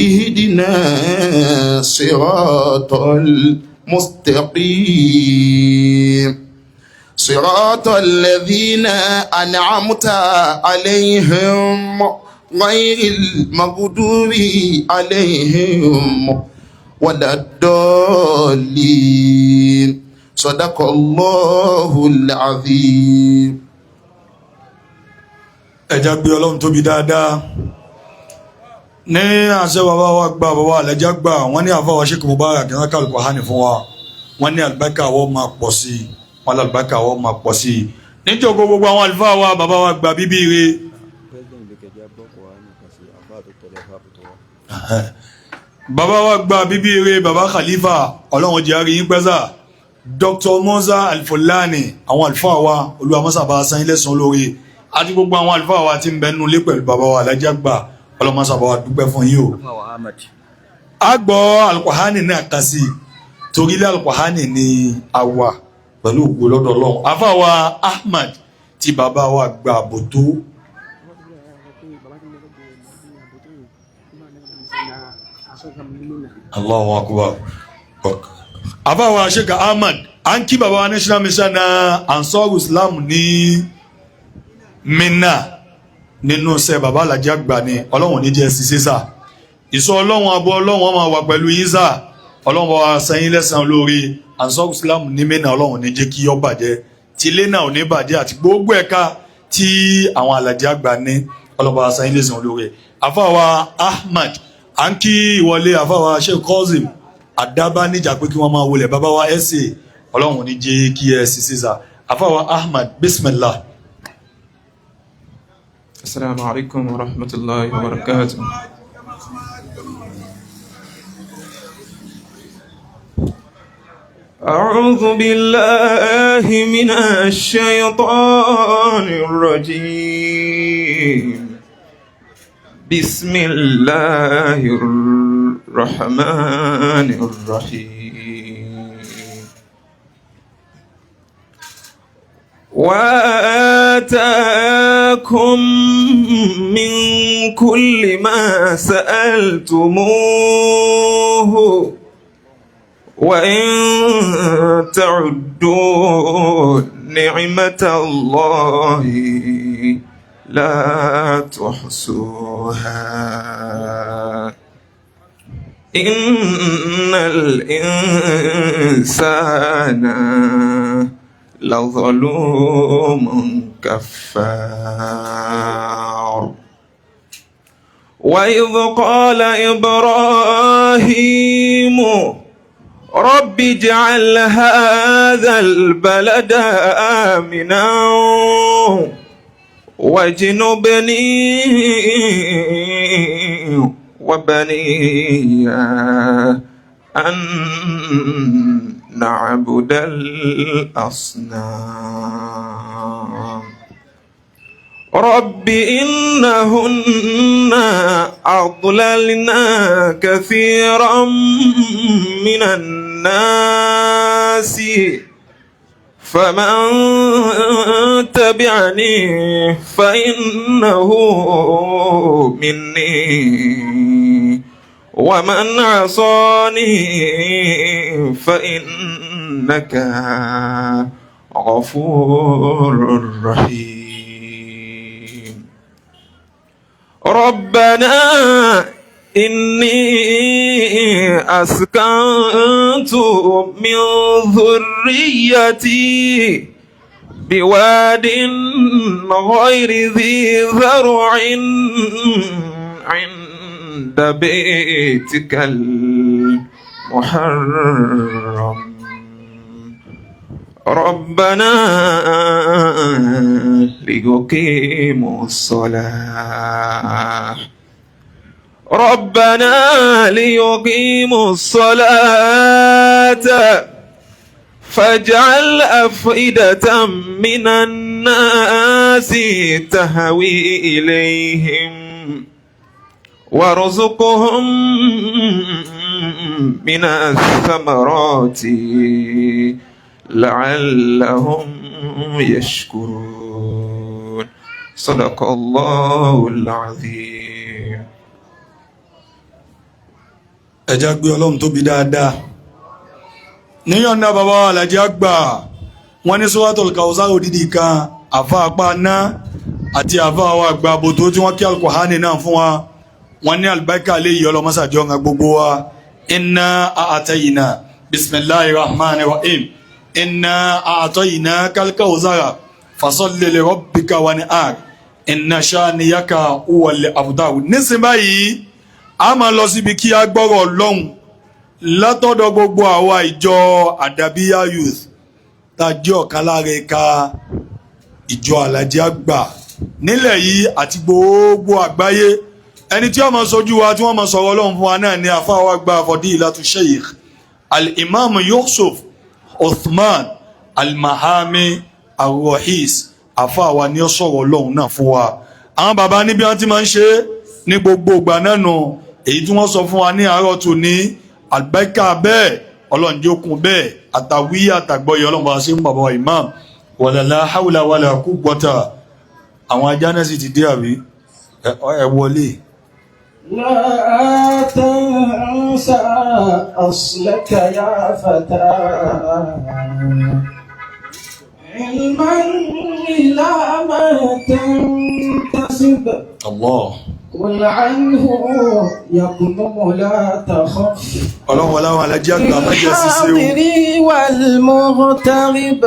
اهدنا صراط المستقيم، صراط الذين أنعمت عليهم، غير المغضوب عليهم ولا الضالين. صدق الله العظيم. Ẹja gbé Ọlọ́run tóbi dáadáa ní àṣẹ bàbá wa gba bàbá àlẹjá gbà. Wọ́n ní àfọwọ́ Sheikh Mubarak kí wọ́n kàlùkù hánì fún wa. Wọ́n ní àlùbáríkà wọ́n máa pọ̀ sí i, wọ́n ní àlùbáríkà wọ́n máa pọ̀ sí i. Níjòkó gbogbo àwọn àlùfáà wa, bàbá wa gba bíbí re. President lè gbọ́ Kùránì kan sí àbá tó tẹ̀lé àbá tó wá. Bàbá wa gba bíbí re, bàbá Khalifa, Ọlọ́run jẹ́ àrí yín pẹ́sà. Dr. Musa Alfulani, àwọn àlùfáà wa, Olúwa mọ́sà bá san ilé san lórí, àti gbogbo àwọn àlùfáà wa tí ń bẹ nínú ilé pẹ̀lú bàbá wa alájà gbà, Ọlọ́run mọ́sà bá wa dúpẹ́ fún yín o. Àfáà wa Ahmed. A gbọ́ alukwahani náà kan sí i torí ilé alukwahani ni a wà pẹ̀lú ògo lọ́dọ̀ Ọlọ́run. Àfáà wa Ahmad tí bàbá wa gba àbòtó. Allahu akbar. Àfáà wa Sheikh Ahmad, à ń kí bàbá wa national mission na Ansar Islam ní Minna nínú iṣẹ́ bàbá alájà gbà ni. Ọlọ́run ní jẹ́ ṣiṣẹ́ sà, ìsọ Ọlọ́run, abọ́ Ọlọ́run ọmọ wà pẹ̀lú yín sà. Ọlọ́run wa san yín lẹ́san lórí Ansar Islam ní Minna. Ọlọ́run ní jẹ́ kí ó bàjẹ́, tilé náà ò ní bàjẹ́, àti gbogbo ẹ̀ka tí àwọn alájà gbà ní. Ọlọ́run wa san yín lẹ́san lórí. Àfáà wa Ahmad, à ń kí ìwọlé àfáà wa Sheikh Qasim àdábá níjà pé kí wọ́n máa wọlé bàbá wa ẹ̀sẹ̀. Ọlọ́run ní jẹ́ kí ẹ sì sísà. Àfáà wa Ahmad, bismillah. السلام عليكم ورحمة الله وبركاته. أعوذ بالله من الشيطان الرجيم. بسم الله الرحمن الرحيم. وآتاكم من كل ما سألتموه، وإن تعدوا نعمة الله لا تحصوها. إن الإنسان لظلوم كفار. وإذ قال إبراهيم رب اجعل هذا البلد آمنا واجنبني وبني أن نعبد الأصنام. رب إنهن أضللنا كثيرا من الناس، فمن تبعني فإنه مني، ومن عصاني فإنك غفور رحيم. ربنا إني أسكنت من ذريتي بواد غير ذي زرع عند بيتك المحرم، ربنا ليقيموا الصلاة، ربنا ليقيموا الصلاة فاجعل أفئدة من الناس تهوي إليهم وارزقهم من الثمرات لعلهم يشكرون. صدق الله العظيم. Ẹja gbé Ọlọ́run tóbi dáadáa. Níyọ̀ǹda bàbá wa Alhaji àgbà, wọ́n ní Suratul Kawthar òdìdí kan, àfa apá ná àti àfa àwọn àgbà àbòtó tí wọ́n kí Al-Qur'ani náà fún wa. Wọ́n ní àlùbáríkà lè yí ọlọ́mọsàjọ́ ń gbogbo wa. Inna a'tayna, bismillahir rahmanir rahim, inna a'tayna kal kawthara fasalli li rabbika wanhar inna shaniyaka huwal abtar. Nísìnyí báyìí, a máa lọ síbi kí a gbọ́rọ̀ lọ́hùn látọ̀dọ̀ gbogbo àwa ìjọ Àdàbíyá Youth tá a jẹ́ ọ̀kan lára ẹ̀ka ìjọ Alhaji àgbà nílẹ̀ yìí àti gbogbo àgbáyé. Ẹni tí wọ́n máa sojú wa, tí wọ́n máa sọ̀rọ̀ Ọlọ́run fún wa náà ní àfáwà gba Fadilatu Sheikh Al-Imam Yusuf Uthman Al-Mahami Ar-Rahis. Àfáwà ni ó sọ̀rọ̀ Ọlọ́run náà fún wa. Àwọn bàbá níbi wọn ti máa ń ṣe é ní gbogbo ìgbà náà nù. Èyí tí wọ́n sọ fún wa ní àárọ̀ tó ní àlùbáríkà bẹ́ẹ̀, Ọlọ́run jẹ́ okun bẹ́ẹ̀, àtàwíyà àtàgbọ́yé, Ọlọ́run bá ṣe ń bàbá wa imam. Wala hawla wala quwwata. Àwọn ajá náà sì ti dé, àbí ẹ wọlé. لا تنسى أصلك يا فتى علما إلى ما تنتسب. Allah. قل عنه يقدم لا تخف. Ọlọ́run wọlé àwọn Alhaji àgbà, má jẹ́ ṣiṣẹ́ o. الحاضر والمغترب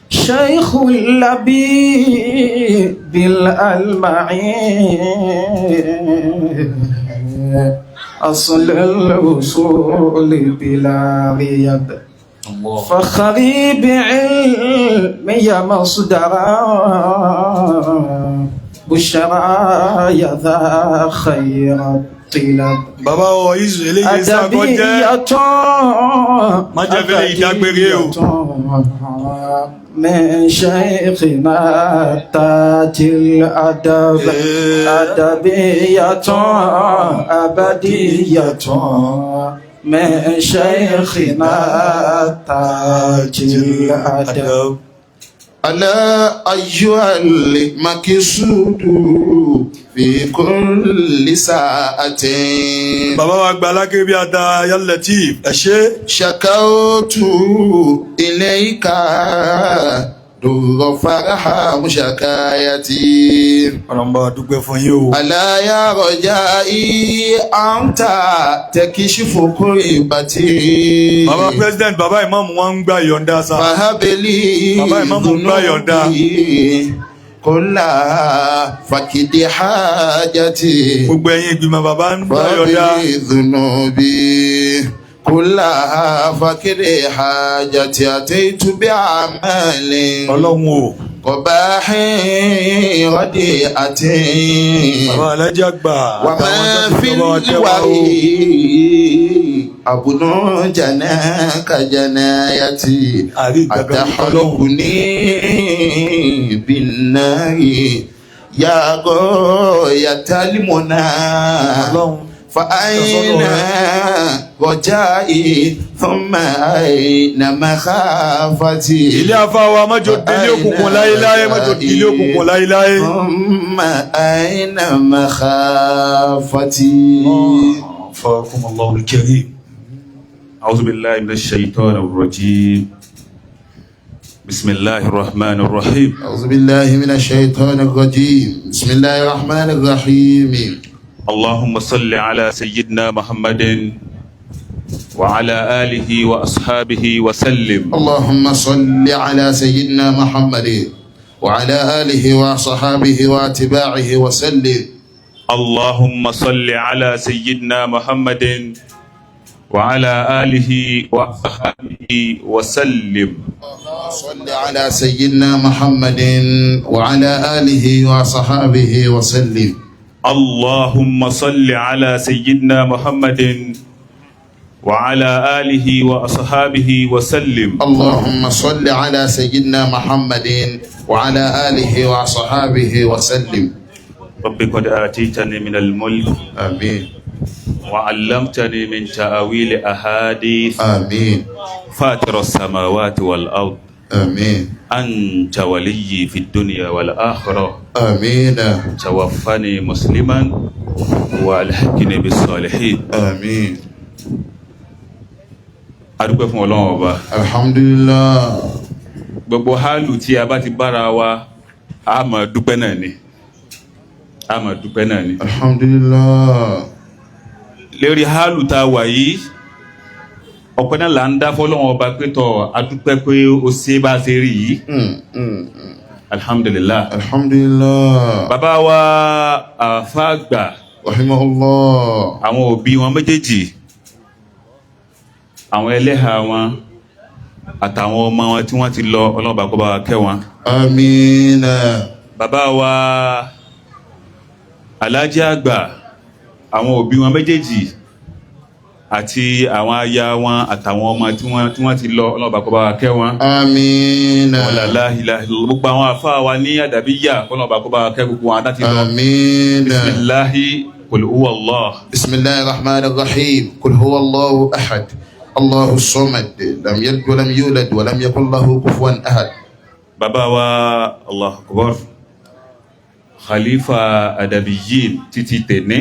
شيخ اللبيب الألمعي أصل الوصول بلا غيب. Allah. فخري بعلمي مصدرا بشرى يا ذا خير الطلب. Bàbá ọ izu eléyìí sáàkọ jẹ́. أدبية. Má jẹ́ fẹ́lẹ́ ìdágbére o. من شيخنا تاج الأدب. إيه. أدبية أبدية من شيخنا تاج الأدب. ألا أيها المكسود في كل ساعة. Bàbá wa gba alákèrè bí ata, ya Latif, ẹ ṣé. شكوت إليك در فرح شكايتي. Ọlọ́run bá wa dúpẹ́ fún yín o. ألا يا رجائي أنت تكشف كربتي. Bàbá president, bàbá imam, wọn ń gbà yọ̀ǹda sa. فهب لي Bàbá ìmáàmù gbà yọ̀ǹda. ذنوبي كلها فكد حاجتي. Gbogbo ẹ̀yin ìgbìmọ̀, bàbá ń gbà فهب yọ̀ǹda. لي ذنوبي كلها فكد حاجتي. أتيت بعمل Ọlọ́run o. قباح رديئة. Bàbá Alhaji àgbà àtàwọn وما tó في ti jọba wa tẹ́wọ́ o. الوري أبن جناك جنايتي. Àrí ìgbàgbọ́ Ọlọ́run. أتحرقني بالنار يا غاية المنى. Ọlọ́run. فأين رجائي ثم أين مخافتي؟ Ilé afáwa, májò délé òkùnkùn láéláé, májò délé òkùnkùn láéláé. ثم أين مخافتي؟ فاكم الله الكريم. أعوذ بالله من الشيطان الرجيم. بسم الله الرحمن الرحيم. أعوذ بالله من الشيطان الرجيم، بسم الله الرحمن الرحيم. اللهم صل على سيدنا محمد وعلى آله وأصحابه وسلم. اللهم صل على سيدنا محمد وعلى آله وصحابه واتباعه وسلم. اللهم صل على سيدنا محمد وعلى آله وأصحابه وسلم. صل على سيدنا محمد وعلى آله وصحابه وسلم. اللهم صل على سيدنا محمد وعلى آله وأصحابه وسلم. اللهم صل على سيدنا محمد وعلى آله وصحابه وسلم. رب قد آتيتني من الملك آمين. وعلمتني من تأويل أحاديث. آمين. فاطر السماوات والأرض. آمين. أنت وليي في الدنيا والآخرة. آمين. توفني مسلما والحقني بالصالحين. آمين. Adúpẹ́ fún Ọlọ́run Ọba. Alhamdulillah. Gbogbo hálù tí a bá ti bára wa, a máa dúpẹ́ náà ni, a máa dúpẹ́ náà ni. Alhamdulillah. Lérí hálù tá a wà yìí, ọpẹ́ náà là ń dá fọ́lọ́run Ọba pé tọ́ adúpẹ́ pé ó ṣe bá a ṣe rí yìí. Alhamdulillah. Alhamdulillah. Bàbá wa àfáàgbà, Rahimahullah. àwọn òbí wọn méjèèjì, àwọn ẹlẹ́hà wọn àtàwọn ọmọ wọn tí wọ́n ti lọ, Ọlọ́run bá kó bá wa kẹ́ wọn. Àmín. Bàbá wa Aláàjì àgbà, àwọn òbí wọn méjèèjì àti àwọn aya wọn àtàwọn ọmọ tí wọ́n ti lọ, Ọlọ́run bá kó bá wa kẹ́ wọn. Àmín. Wala la ilaha illallah. Gbogbo àwọn àfáà wa ní àdàbíyà, Ọlọ́run bá kó bá wa kẹ́ gbogbo wọn àtàtì lọ. Àmín. Bismillahi qul huwa Allah. Bismillahir rahmanir rahim. Qul huwa Allahu ahad. Allahu samad. Lam yalid wa lam yulad wa lam yakul lahu kufuwan ahad. Bàbá wa Allahu akbar, Khalifa Adabiyin títí tẹ̀ní.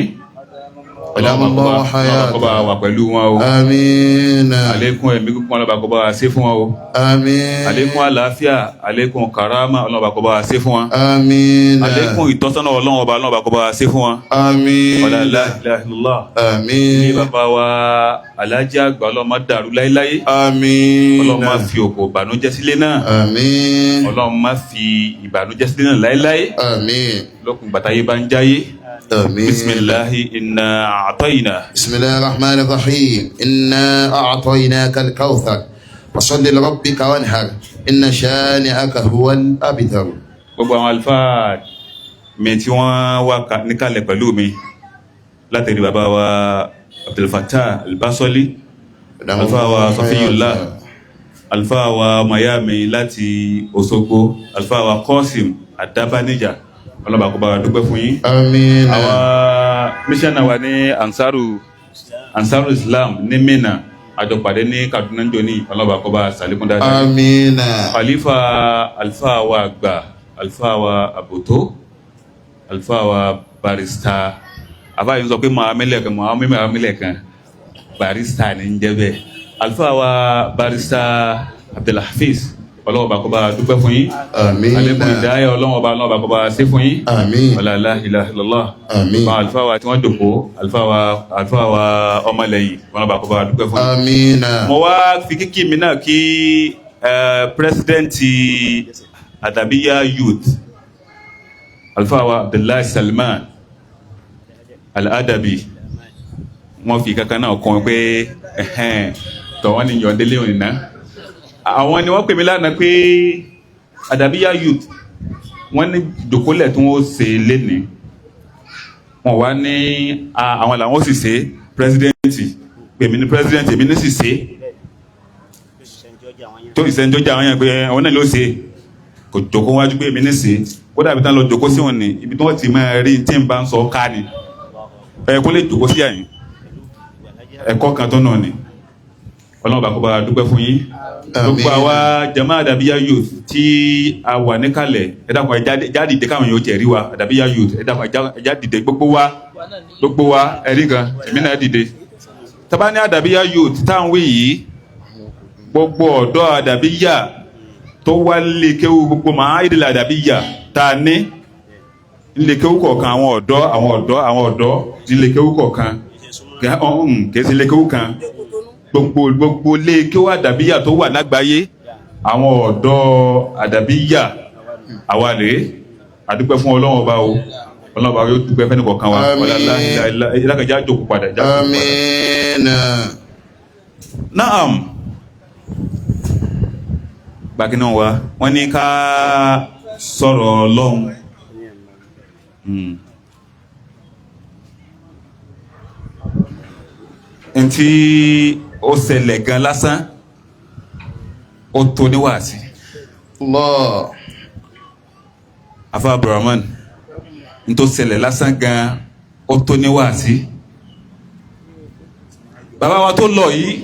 Ọlọ́run kó bá wà pẹ̀lú wọn o. Àmín. Àlékún ẹ̀mí gígùn Ọlọ́run kó bá wa ṣe fún wọn o. Àmín. Àlékún àlàáfíà, àlékún karama Ọlọ́run kó bá wa ṣe fún wọn. Àmín. Àlékún ìtọ́sọ́nà Ọlọ́run ọba Ọlọ́run kó bá wa ṣe fún wọn. Àmín. Wala la ilaha illallah. Àmín. Ní bàbá wa Aláàjì àgbà, Ọlọ́run má dàrú láéláé. Àmín. Ọlọ́run má fi òkò ìbànújẹ́ sílé náà. Àmín. Ọlọ́run má fi ìbànújẹ́ sílé náà láéláé. Àmín. Lókun bàtàyé bá ń jáyé. آمين. بسم الله إنا أعطينا. بسم الله الرحمن الرحيم. إنا أعطيناك الكوثر فصل لربك وانحر إن شانئك هو الأبتر. Gbogbo àwọn àlùfáà mi tí wọ́n wà níkàlẹ̀ pẹ̀lú mi, látẹ̀lé bàbá wa Abdulfatah Albasoli, àlùfáà wa Sọfíyùlá, àlùfáà wa Mayami láti Òṣogbo, àlùfáà wa Kọ́sìm Àdábánijà, Ọlọ́ba kó bá wa dúpẹ́ fún yín. Àmín. Àwa mísánà wa ní Ansaru Islam ní Mina, àjọpàdé ní Kaduna joni, Ọlọ́ba kó bá sàlékún dáadáa. Àmín. Khalifa àlùfáà wa àgbà, àlùfáà wa Àbòtó, àlùfáà wa barista, àbáyé ń sọ pé màá mílẹ̀ kan, màá mílẹ̀ kan, barista ní ń jẹ́ bẹ́ẹ̀. Àlùfáà wa barista Abdulhafiz, Ọlọ́wọ́ bá kó bá dúpẹ́ fún yín. Àmín. Àlékún ìdáyà Ọlọ́wọ́ bá Ọlọ́wọ́ bá kó bá ṣe fún yín. Àmín. Wala la ilaha illallah. Àmín. Àwọn àlùfáà wa tí wọ́n jòkó, àlùfáà wa ọmọlẹ́yìn, Ọlọ́wọ́ bá kó bá dúpẹ́ fún yín. Àmín. Mo wá fi kíkí mi náà kí pírẹsidẹ́ǹtì Adabiya Youth, àlùfáà wa Abdullahi Salman Al-Adabi. Wọ́n fi kankan náà kọ́ pé tọ̀wọ́n ni yọ̀ǹdélé òní náà. Àwọn ni wọ́n pè mí lánàá pé Adabiya Youth wọ́n ní jòkólẹ̀ tí wọ́n ṣe lénìí, wọ́n wá ní àwọn làwọn sì ṣe pírẹsidẹ́ǹtì, pè mí ní pírẹsidẹ́ǹtì, èmi ní sì ṣe tó ìṣẹ́njọ́jà àwọn yẹn pé àwọn náà ló ṣe, kò jòkó wájú pé èmi ní ṣe, kódà ibi tán lọ jòkó sí wọn ni ibi tí wọ́n ti máa rí tí n bá ń sọ ká ni ẹ kó lè jòkó sí àyìn ẹ̀kọ́ kan tó náà ni. Ọlọ́run bá kó bá dúpẹ́ fún yín. Gbogbo àwa jama Adabiya Youth tí a wà níkàlẹ̀, ẹ dákun ẹ jáde dìde káwọn yóò jẹ̀rí wa. Adabiya Youth, ẹ dákun ẹ jáde dìde, gbogbo wa ẹ̀rí kan èmi náà dìde. Tábà ní Adabiya Youth táwọn wí yìí, gbogbo ọ̀dọ́ Adabiya tó wá lékewu, gbogbo màá ìdílé Adabiya tá a ní lékewu kọ̀ọ̀kan, àwọn ọ̀dọ́ àwọn ọ̀dọ́ àwọn ọ̀dọ́ ní lékewu kọ̀ọ̀kan, kìí ṣe lékewu kan, gbogbo lékewu Adabiya tó wà lágbàáyé, àwọn ọ̀dọ́ Adabiya àwa rèé. Àdúpẹ́ fún Ọlọ́run Ọba o, Ọlọ́run Ọba yóò dúpẹ́ fẹ́ni kọ̀ọ̀kan wa. Ìlàkàjá jókòó padà. Àmín. Naam, gbàgínà wa wọ́n ní ká sọ̀rọ̀ Ọlọ́run. Ntí ó ṣẹlẹ̀ gan lásán ó tó ní wàásì. Allah. Afa Abdulrahman, ntó ṣẹlẹ̀ lásán gan ó tó ní wàásì. Bàbá wa tó lọ yìí,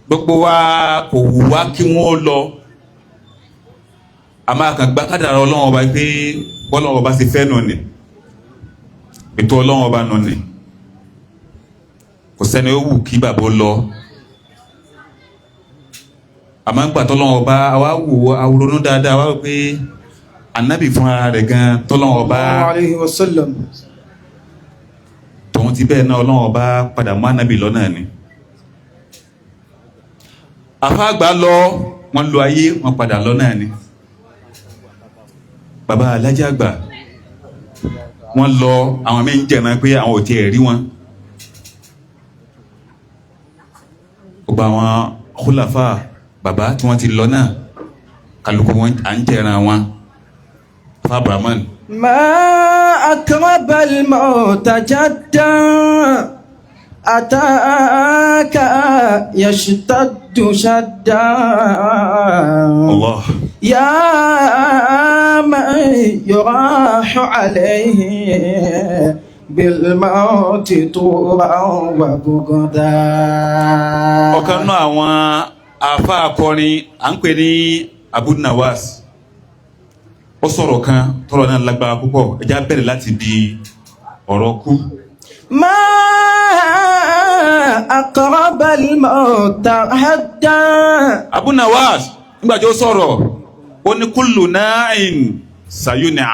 gbogbo wa kò wù wá kí wọ́n lọ, a máa kàn gba kádàrá Ọlọ́run Ọba pé bọ́lọ́run Ọba ṣe fẹ́ nù ni, ètò Ọlọ́run Ọba nù ni. Kò sẹ́ni ó wù kí bàbá ó lọ, Àmọ́ gbà tọ́lọ́wọ́n ọba wa wò ó, awolonú dáadáa wá wò pé anabi fúnra rẹ̀ gan tọ́lọ́wọ́n ọba عليه وسلم. tòun ti bẹ́ẹ̀ náà ọlọ́wọ́n ọba padà mú anabi lọ́nà ni. Àfáàgbà lọ, wọ́n lo ayé, wọ́n padà lọ́nà ni. Bàbá alájà àgbà wọ́n lọ, àwọn mí ń jẹ̀ràn pé àwọn ò tiẹ̀ rí wọn. Gbogbo àwọn khulafa bàbá tí wọ́n ti lọ náà, kálukú wọn à ń jẹ̀ràn wọn. Fabraman. ما أقرب الموت جدا أتاك يشتد شدا. Allah. يا من يراح عليه بالموت طورا وبغدا. Ọ̀kan náà àwọn àfa akọrin à ń pè ní Abu Nawas, ó sọ̀rọ̀ kan tọ́rọ̀ náà lágbára púpọ̀. Ẹ jẹ́ á bẹ̀rẹ̀ láti di ọ̀rọ̀ kú. ما أقرب الموت حدا. Abu Nawas nígbà tí ó sọ̀rọ̀, ó ní kullu na'in sayun'a,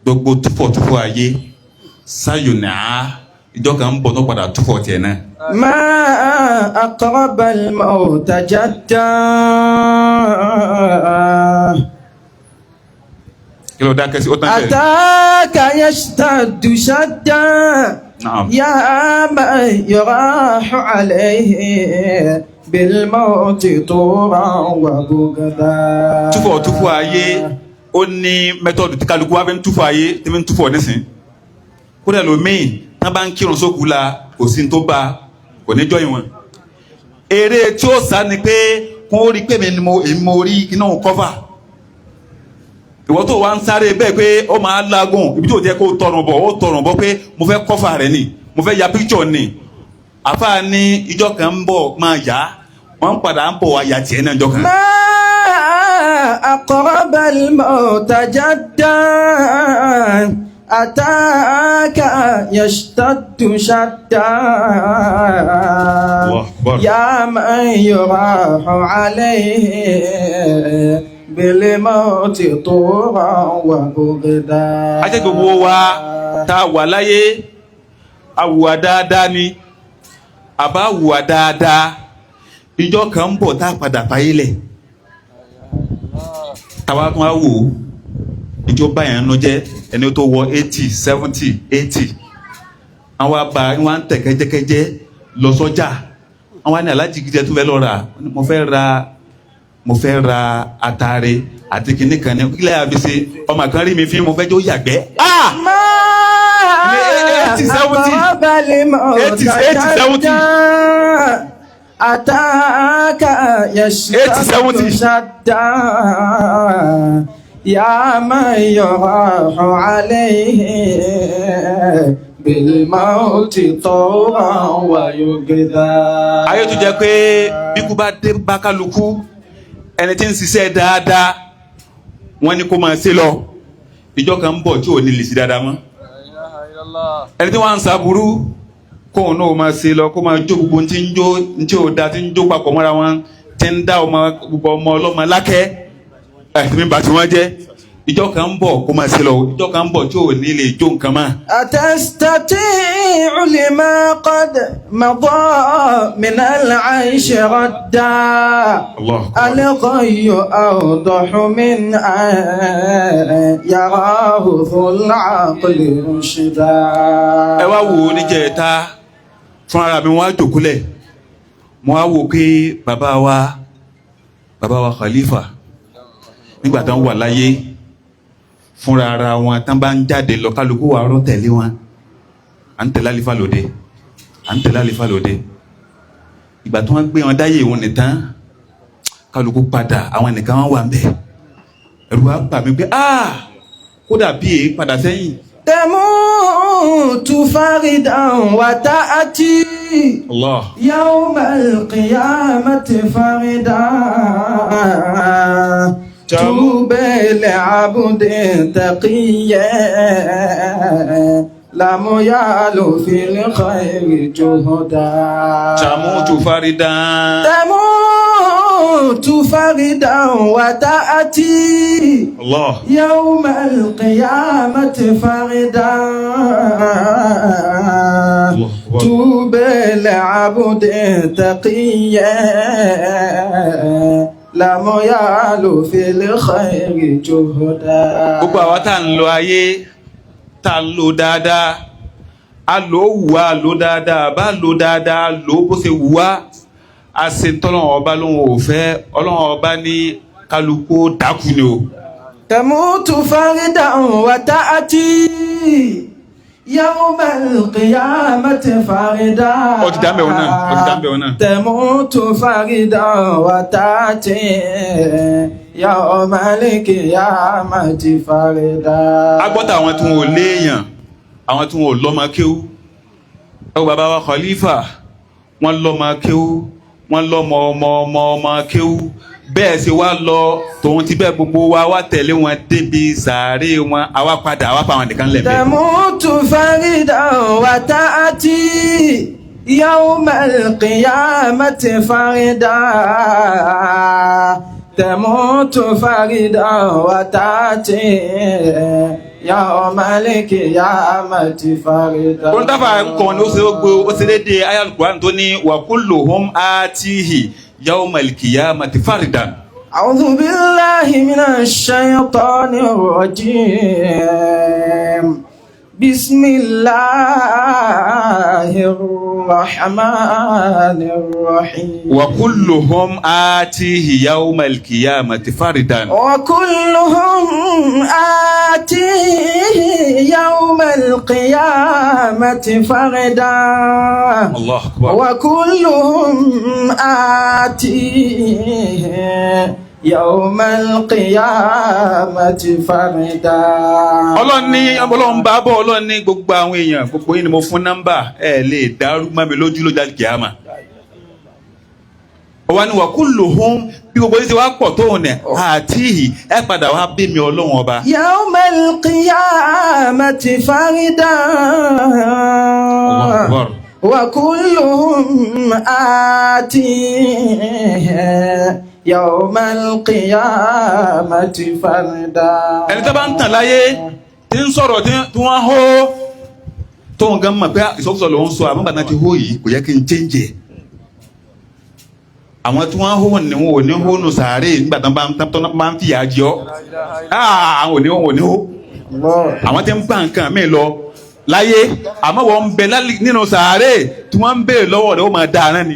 gbogbo túfọ̀túfọ̀ ayé sayun'a, ìjọ kan ń bọ̀ tó padà túfọ̀ tiẹ̀ náà. ما أقرب الموت جدا. Kí ló dákẹ́ sí ó tán tẹ̀. أتاك يشتد شدا. Naam. يا من يراح عليه بالموت طورا وبغدا. Túfọ̀ túfọ̀ ayé, ó ní mẹ́tọ́dù tí kálukú wá fi ń túfọ̀ ayé tí fi ń túfọ̀ nísìn. Kódà lómiì tán bá ń kírun sókù la, kò sí ní tó bá kò ní jọyìn wọn. Eré tí ó sá ni pé kó rí pé mi ni mo èmi mo rí iná kọ́fà. Ìwọ tó wá ń sáré bẹ́ẹ̀ pé ó máa lágùn ibi tí ò jẹ́ kó tọrùn bọ̀, ó tọrùn bọ̀ pé mo fẹ́ kọ́fà rẹ̀ ni, mo fẹ́ ya píkṣọ̀ ni. Àfáà ní ìjọ kan ń bọ̀ máa yá, wọ́n ń padà ń bọ̀ wá ya tiẹ̀ náà ìjọ kan. ما أقرب الموت جدا أتاك يشتد شدا. الله أكبر. يا من يراح عليه بالموت طورا وبغدا. Ajẹ́ gbogbo wa tá a wà láyé, àwùwà dáadáa ni àbá wùwà dáadáa, ìjọ kan ń bọ̀ tá a padà fáyé lẹ̀. Táwa tún á wò ó, ìjọ báyà ń nu jẹ́ ẹni tó wọ 80, 70, 80, àwọn àbá wọn ń tẹ̀ kẹ́jẹ́kẹ́jẹ́ lọ sọ́jà, àwọn ní alájí gidi tó fẹ́ lọ rà, mo fẹ́ ra atare àti kinní kan ní kílẹ̀ àfi ṣe ọmọ kan rí mi fín, mo fẹ́ jó yàgbẹ́. Ah! ما 80, 70. أقرب الموت 80, 80, 70. جدا أتاك يشتد 80, 70. شدا يا من يراح عليه بالموت طورا ويجذى. Ayé tó jẹ́ pé bí kú bá dé bá kálukú, ẹni tí ń ṣiṣẹ́ dáadáa wọ́n ní kó máa ṣe lọ, ìjọ kan ń bọ̀ tí ò ní lè ṣe dáadáa mọ́. Ẹni tí wọ́n ń ṣàbúrú, kóun náà máa ṣe lọ, kó máa jó gbogbo tí ń jó tí ò da, tí ń jó papọ̀ mọ́ra wọn, tí ń dá ọmọ gbogbo ọmọ ọlọ́mọ lákẹ́ ẹ̀ tí ń bá tí wọ́n jẹ́, ìjọ kan ń bọ̀ kó máa ṣe lọ, ìjọ kan ń bọ̀ tí ò ní lè jó nǹkan mọ́. أتستطيع لما قد مضى من العيش ردا؟ الله أكبر. الغي أوضح من أن يراه ذو العقل رشدا. Ẹ wá wò ó, níjẹta fún ara mi, wọ́n á jòkúlẹ̀, mo wá wò pé bàbá wa Khalifa nígbà tán wà láyé, fúnra ara wọn tán bá ń jáde lọ, kálukú wà rọ tẹ̀lé wọn, à ń tẹ̀lé àlífà lóde, à ń tẹ̀lé àlífà lóde. Ìgbà tí wọ́n gbé wọn dáyé wọn nìtàn, kálukú padà, àwọn nìkan wọn wà ń bẹ̀. Ẹ̀rù wa bà mí pé ah, kódà bí èé padà sẹ́yìn. تموت فردا وتأتي Allah. يوم القيامة فردا، طوبى لعبد تقي لم يعل في الخير جهدا. Tamutu faridan. تموت فردا وتأتي Allah. يوم القيامة فردا. الله أكبر. طوبى لعبد تقي لم يعل في الخير جهدا. Gbogbo àwa tá ń lo ayé, tá ń lo dáadáa, a lò ó wù wá, a lò dáadáa, bá lò dáadáa, a lò ó bó ṣe wù wá, a ṣe tọ́lọ́run ọba lóhun ò fẹ́, ọlọ́run ọba ní kálukú ó dákú ni o. تموت فردا وتأتي يوم القيامة فردا. Ó ti dá mbẹ̀ wọn náà, ó ti dá mbẹ̀ wọn náà. تموت فردا وتأتي يوم القيامة فردا. A gbọ́ tà àwọn tí wọn ò léèyàn, àwọn tí wọn ò lọ́mọ kéwú. Ẹ wo bàbá wa Khalifa, wọ́n lọ́mọ kéwú, wọ́n lọ́mọ ọmọ ọmọ ọmọ kéwú. Bẹ́ẹ̀ sì wá lọ tòun ti bẹ́ẹ̀, gbogbo wa wá tẹ̀lé wọn débi sàárè wọn, àwa padà àwa pa àwọn nìkan lẹ̀ bẹ́ẹ̀. تموت فردا وتأتي يوم القيامة فردا. تموت فردا وتأتي يوم القيامة فردا. Ohun táfà kan ni ó ṣe ó gbé ó ṣe déédéé ayé Al-Qur'an tó ní wa kulluhum atihi yawmal qiyamati faridan. أعوذ بالله من الشيطان الرجيم. بسم الله الرحمن الرحيم. Wa kulluhum atihi yawmal qiyamati faridan. وكلهم آتيه يوم القيامة فردا. Allah akbar. وكلهم آتيه يوم القيامة فردا. Ọlọ́run ní, ọlọ́run bá bọ̀, ọlọ́run ní gbogbo àwọn èèyàn, gbogbo yín ni mo fún nọ́mbà, ẹ lè dàrú mọ́ mi lójú lójú àlùkìyámà. Ọwọ́ ni wa kulluhum, bí gbogbo yín ti wá pọ̀ tóun nẹ̀ àti ẹ padà wá bí mi ọlọ́run ọba. يوم القيامة فردا. Allahu Akbar. وكلهم آتيه يوم القيامة فردا. Ẹni tó bá ń tàn láyé tí ń sọ̀rọ̀ tí wọ́n hó tóun gan mọ̀ pé ìsọkúsọ lòún sọ, àmọ́ bàtà ti hó yìí kò yẹ kí n chẹ́ǹjẹ̀. Àwọn tí wọ́n hó ni wọn ò ní hó nù sàárè nígbà tí wọ́n bá ń fìyà jẹ ọ́. Àwọn ò ní, wọn ò ní hó. Àwọn tí ń bá nǹkan mi lọ láyé, àmọ́ wọ́n ń bẹ nínú sàárè tí wọ́n ń béèrè lọ́wọ́ rẹ̀, ó máa dáa ni,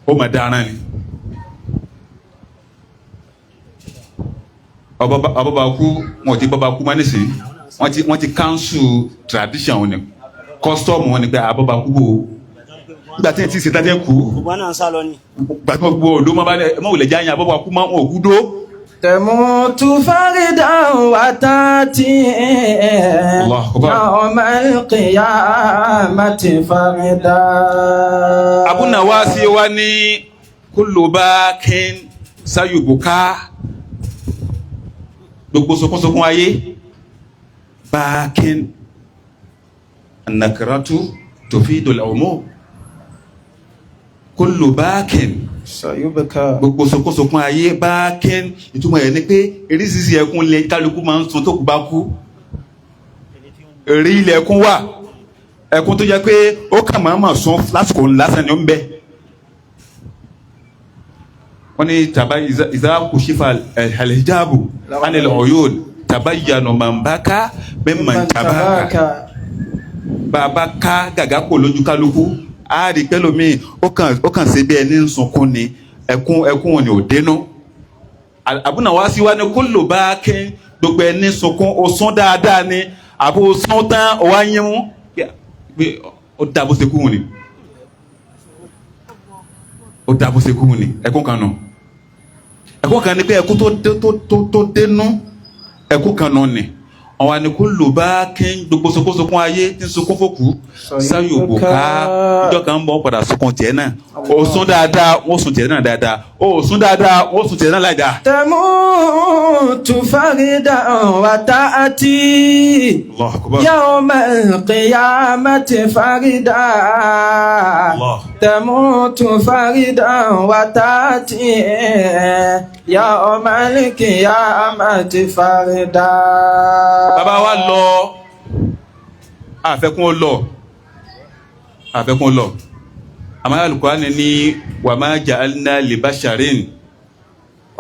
ó máa dáa ni. Ọba kú, wọn ò ti bọba kú mọ́ nísìnyí, wọ́n ti cancel tradition wọn ni, custom wọn ni pé abọba kú bò ó nígbà tí ẹ ti ṣe tájẹ kú. Gbogbo náà ń sá lọ ni. Gbàgbọ́ gbogbo òdo mọ́ bá ní mọ́ wùlẹ̀ jáyàn abọba kú mọ́ wọn ò kú dó. تموت فردا وتأتي الله أكبر. يوم القيامة فردا. Abu Nawasi wa ní kullu bakin sayubuka, gbogbo sunkúnsunkún ayé, bakin anakiratu tufidul umum, kullu bakin سيبكى. Gbogbo sunkúnsunkún ayé, bakin, ìtumọ̀ ẹ̀ ni pé eréṣiṣi ẹkún lẹ kálukú máa ń sun tó kú bá kú. Èrè ilẹ̀ ẹkún wà, ẹkún tó jẹ́ pé ó kà máa ma sun lásìkò lásán ni ó ń bẹ. Wọ́n ní tàbá ìzá kùsífà alhijabu anil uyun tabayyanu man baka mimman tabaka. Bàbá ká gàgá kò lójú kálukú, á rí pẹ́lòmíì ó kàn ṣe bí ẹni ń sunkún ni, ẹkún wọn ni ò dénú. Àbúnà wá sí wa ní kó lò bá kí gbogbo ẹni sunkún, ó sún dáadáa ni àbó sún tán ó wá yín mú pé ó dá bó ṣe kú wọn ni, ó dá bó ṣe kú wọn ni. Ẹkún kan nù, ẹkún kan ni pé ẹkún tó tó tó tó dénú, ẹkún kan nù ni. Àwọn àníkú lò bá kí n gbogbo sunkúnsunkún ayé tí ń sunkún fòkú sáyò bò ká ìjọ kan ń bọ̀ padà sunkún tiẹ̀ náà. Ó sún dáadáa, wọ́n sùn tiẹ̀ náà dáadáa. Ó sún dáadáa, wọ́n sùn tiẹ̀ náà láìdáa. تموت فردا وتأتي Allahu Akbar. يوم القيامة فردا. الله. تموت فردا وتأتي يوم القيامة فردا. Bàbá wa lọ, àfẹ́kún ó lọ, àfẹ́kún ó lọ. Àmọ́ Al-Qur'ani ní wa ma ja'alna li basharin.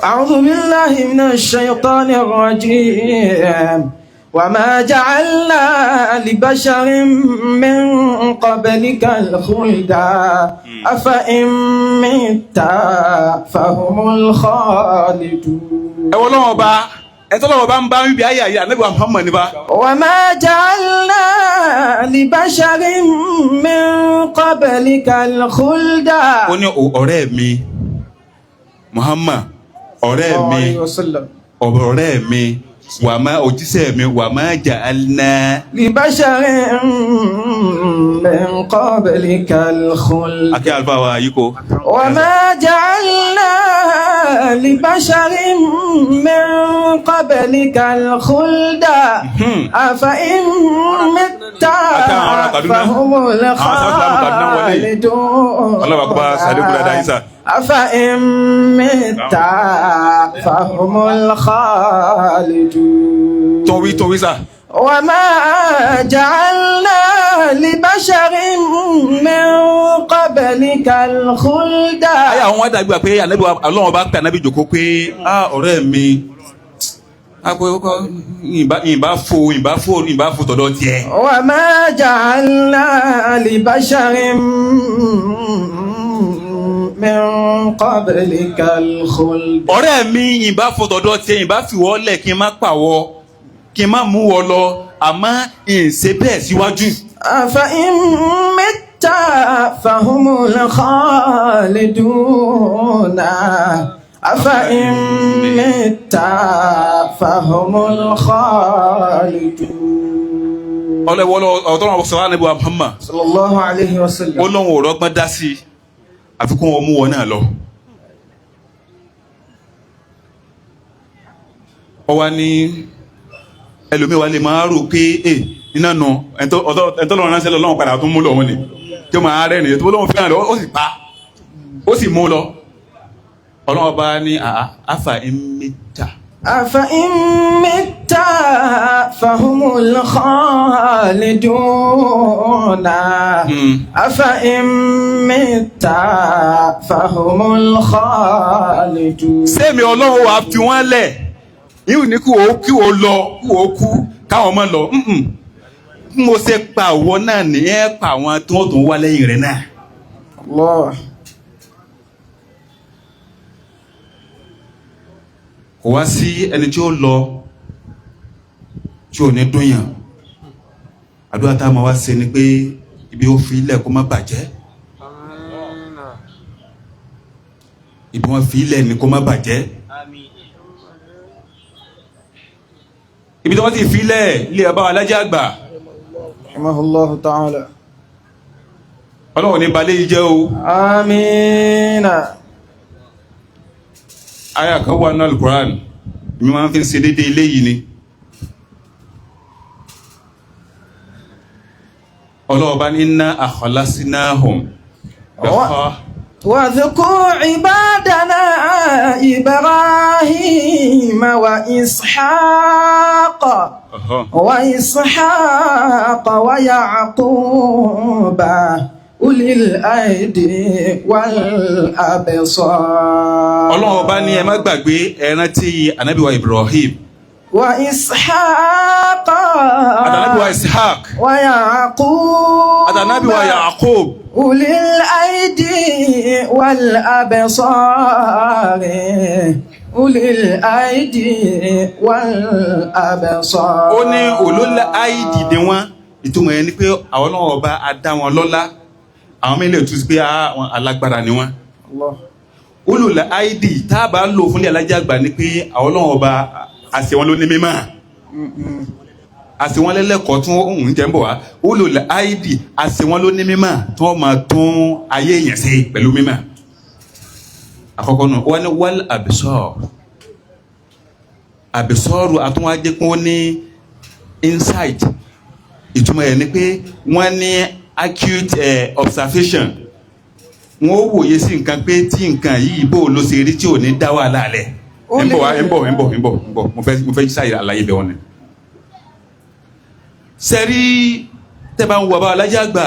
أعوذ بالله من الشيطان الرجيم. وما جعلنا لبشر من قبلك الخلد أفإن مت فهم الخالدون. Ẹ wọ́n lọ́wọ́ bá ẹ tọ́lọ́wọ́ bá ń bá wíbi ayé ayé Ànábì wa Muhammad ní bá. وما جعلنا لبشر من قبلك الخلد. Ó ní ọ̀rẹ́ mi Muhammad, ọ̀rẹ́ mi, وسلم. ọ̀rẹ́ mi, wà má òjíṣẹ́ mi, wà má ja'alna لبشر من قبلك الخلد. Akẹ́ àlùfáà wa yìí kó. وما جعلنا لبشر من قبلك الخلد أفإن مت Àtàwọn ará Kaduna. فهم Àwọn sáfìlámù Kaduna wọlé. الخالدون. Ọlọ́wà kó bá sàlékún dáadáa yìí sà. أفإن مت فهم الخالدون. Tọ́wí tọ́wí sà. وما جعلنا لبشر من قبلك الخلد. Ayé àwọn wá dàbí wa pé Ànábì wa Ọlọ́run bá pè Ànábì jòkó pé ah ọ̀rẹ́ mi, ìbá fo ìbá fo ìbá fo tọ̀dọ̀ tiẹ̀. وما جعلنا لبشر من قبلك الخلد. Ọ̀rẹ́ mi, ìbá fo tọ̀dọ̀ tiẹ̀, ìbá fi wọ́ lẹ̀ kí n má pàwọ́ kí n má mú wọ lọ, àmọ́ ìṣe bẹ́ẹ̀ síwájú. أفإن مت فهم الخالدون. أفإن مت فهم الخالدون. Ọlọ́wọ́ ọ̀tọ́rọ̀ sọ̀rọ̀ Ànábì wa Muhammad. صلى الله عليه وسلم. Ó lóun ò rọ́gbọ́n dá sí i àfikún wọn mú wọn náà lọ. Ọ wá ní ẹlòmíì wá lè máa rò pé ẹ iná nu ẹ̀ńtọ́ lọ́run ránṣẹ́ lọ́wọ́ padà tó mú lọ́wọ́ ni tí ó máa rẹ́rìn tó lọ́wọ́ fẹ́ràn rẹ̀, ó sì pa ó sì mú lọ. Ọlọ́wọ́ bá ní àfà ẹ̀mẹ́ta. أفإن مت فهم الخالدون. أفإن مت فهم الخالدون. Sẹ́mi ọlọ́run wàá fi wọ́n lẹ̀ yíò ní kí o lọ kí o kú káwọn ọmọ lọ. Bí mo ṣe pa àwọ náà ní ẹ pa àwọn tí wọ́n tún wá lẹ́yìn rẹ̀ náà. الله. Kò wá sí ẹni tí ó lọ tí ò ní dúnyàn. Àdúrà tá a máa wá ṣe ni pé ibi ó fi ilẹ̀ kó má bàjẹ́, ibi wọ́n fi ilẹ̀ ni kó má bàjẹ́, ibi tí wọ́n ti fi ilẹ̀ ilé bàbá wa alájẹ́ àgbà. رحمه الله تعالى. Ọlọ́run ní balẹ̀ yìí jẹ́ o. آمين. Aya kan wà ní Alukoran mi máa ń fi ṣe déédéé ilé yìí ni ọlọ́ọ̀bá ní inna akhlasnahum bẹ́ẹ̀. واذكر عبادنا إبراهيم وإسحاق وإسحاق ويعقوب أولي الأيدي والأبصار. Ọlọ́run ọba ní ẹ má gbàgbé, ẹ rántí ànábì wa Ibrahim وإسحاق àtànábì wa Ishaq ويعقوب àtànábì wa Yaqub. أولي الأيدي والأبصار. أولي الأيدي والأبصار. Ó ní ulul aidi ni wọ́n. Ìtumọ̀ yẹn ni pé àwọn ọlọ́run ọba á dá wọn lọ́lá, àwọn mílíọ̀nù tún sí pé àwọn alágbára ni wọ́n. الله. Ulul aidi tá a bá lò fúnlẹ̀ alájà àgbà ni pé àwọn ọlọ́run ọba àṣẹ wọn ló ní mímọ́. Àṣẹ wọn lẹ́lẹ́kọ̀ọ́ tí wọ́n ń jẹ́ ń bọ̀ wá. Ulul aidi, àṣẹ wọn ló ní mímọ̀ tí wọ́n máa tún ayé yẹn ṣe pẹ̀lú mímọ̀. Àkọ́kọ́ nù wọ́n ní wal absar. Àbẹ̀sọ́rù àtúnwájẹ́ kí wọ́n ní insight. Ìtumọ̀ ẹ̀ ni pé wọ́n ní acute observation. Wọ́n ó wòye sí nǹkan pé tí nǹkan yìí bó ló ṣe rí tí ò ní dá wàhálà lẹ̀. Ń bọ̀ wá, ń bọ̀, ń bọ̀, ń bọ̀, ń bọ̀. Mo fẹ́ ṣàyè àlàyé bẹ̀ wọ́n ni. Sẹ́rí tẹ́ bá ń wọ bá alájà àgbà,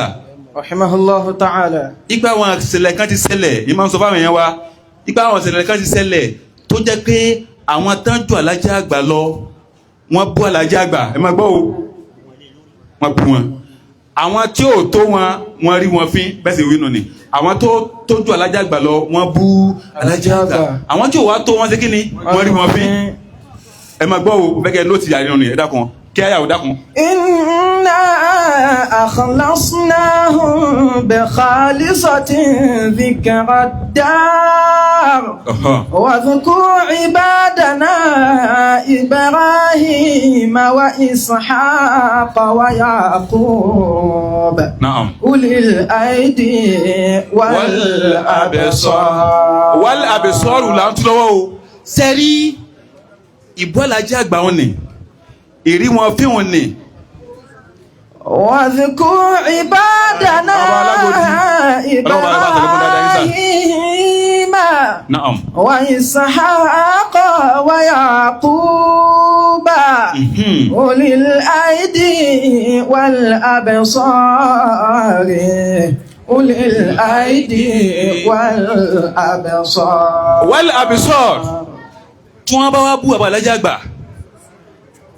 Rahimahullahu ta'ala. Ipa àwọn ìṣẹ̀lẹ̀ kan ti ṣẹlẹ̀ yìí, máa ń sọ fáwọn èèyàn wa, ipa àwọn ìṣẹ̀lẹ̀ kan ti ṣẹlẹ̀ tó jẹ́ pé àwọn tán ju alájà àgbà lọ, wọ́n bú alájà àgbà. Ẹ máa gbọ́ o, wọ́n bú wọn. Àwọn tí ò tó wọn, wọ́n rí wọn fín. Bẹ́ẹ̀ sì wí nù ni àwọn tó ju alájà àgbà lọ, wọ́n bú alájà àgbà. Àwọn tí ò wá tó wọn ṣe kí ni? Wọ́n rí wọn fín. Ẹ máa gbọ́ o, bẹ́ẹ̀ kẹ́ ló ti yàrá nù ni. Ẹ dákun, kí ayà ò dákun. إنا أخلصناهم بخالصة ذكر الدار. واذكر عبادنا إبراهيم وإسحاق ويعقوب أولي الأيدي والأبصار. Wal absar là ń tún lọ́wọ́ o. Sẹ́rí ìbọ́lájẹ́ àgbà wọn ni ìrí wọn fíwọn ni. واذكر عبادنا إبراهيم وإسحاق ويعقوب أولي الأيدي والأبصار، أولي الأيدي والأبصار. Wal absar. Tí wọ́n bá wá bú bàbá alájà àgbà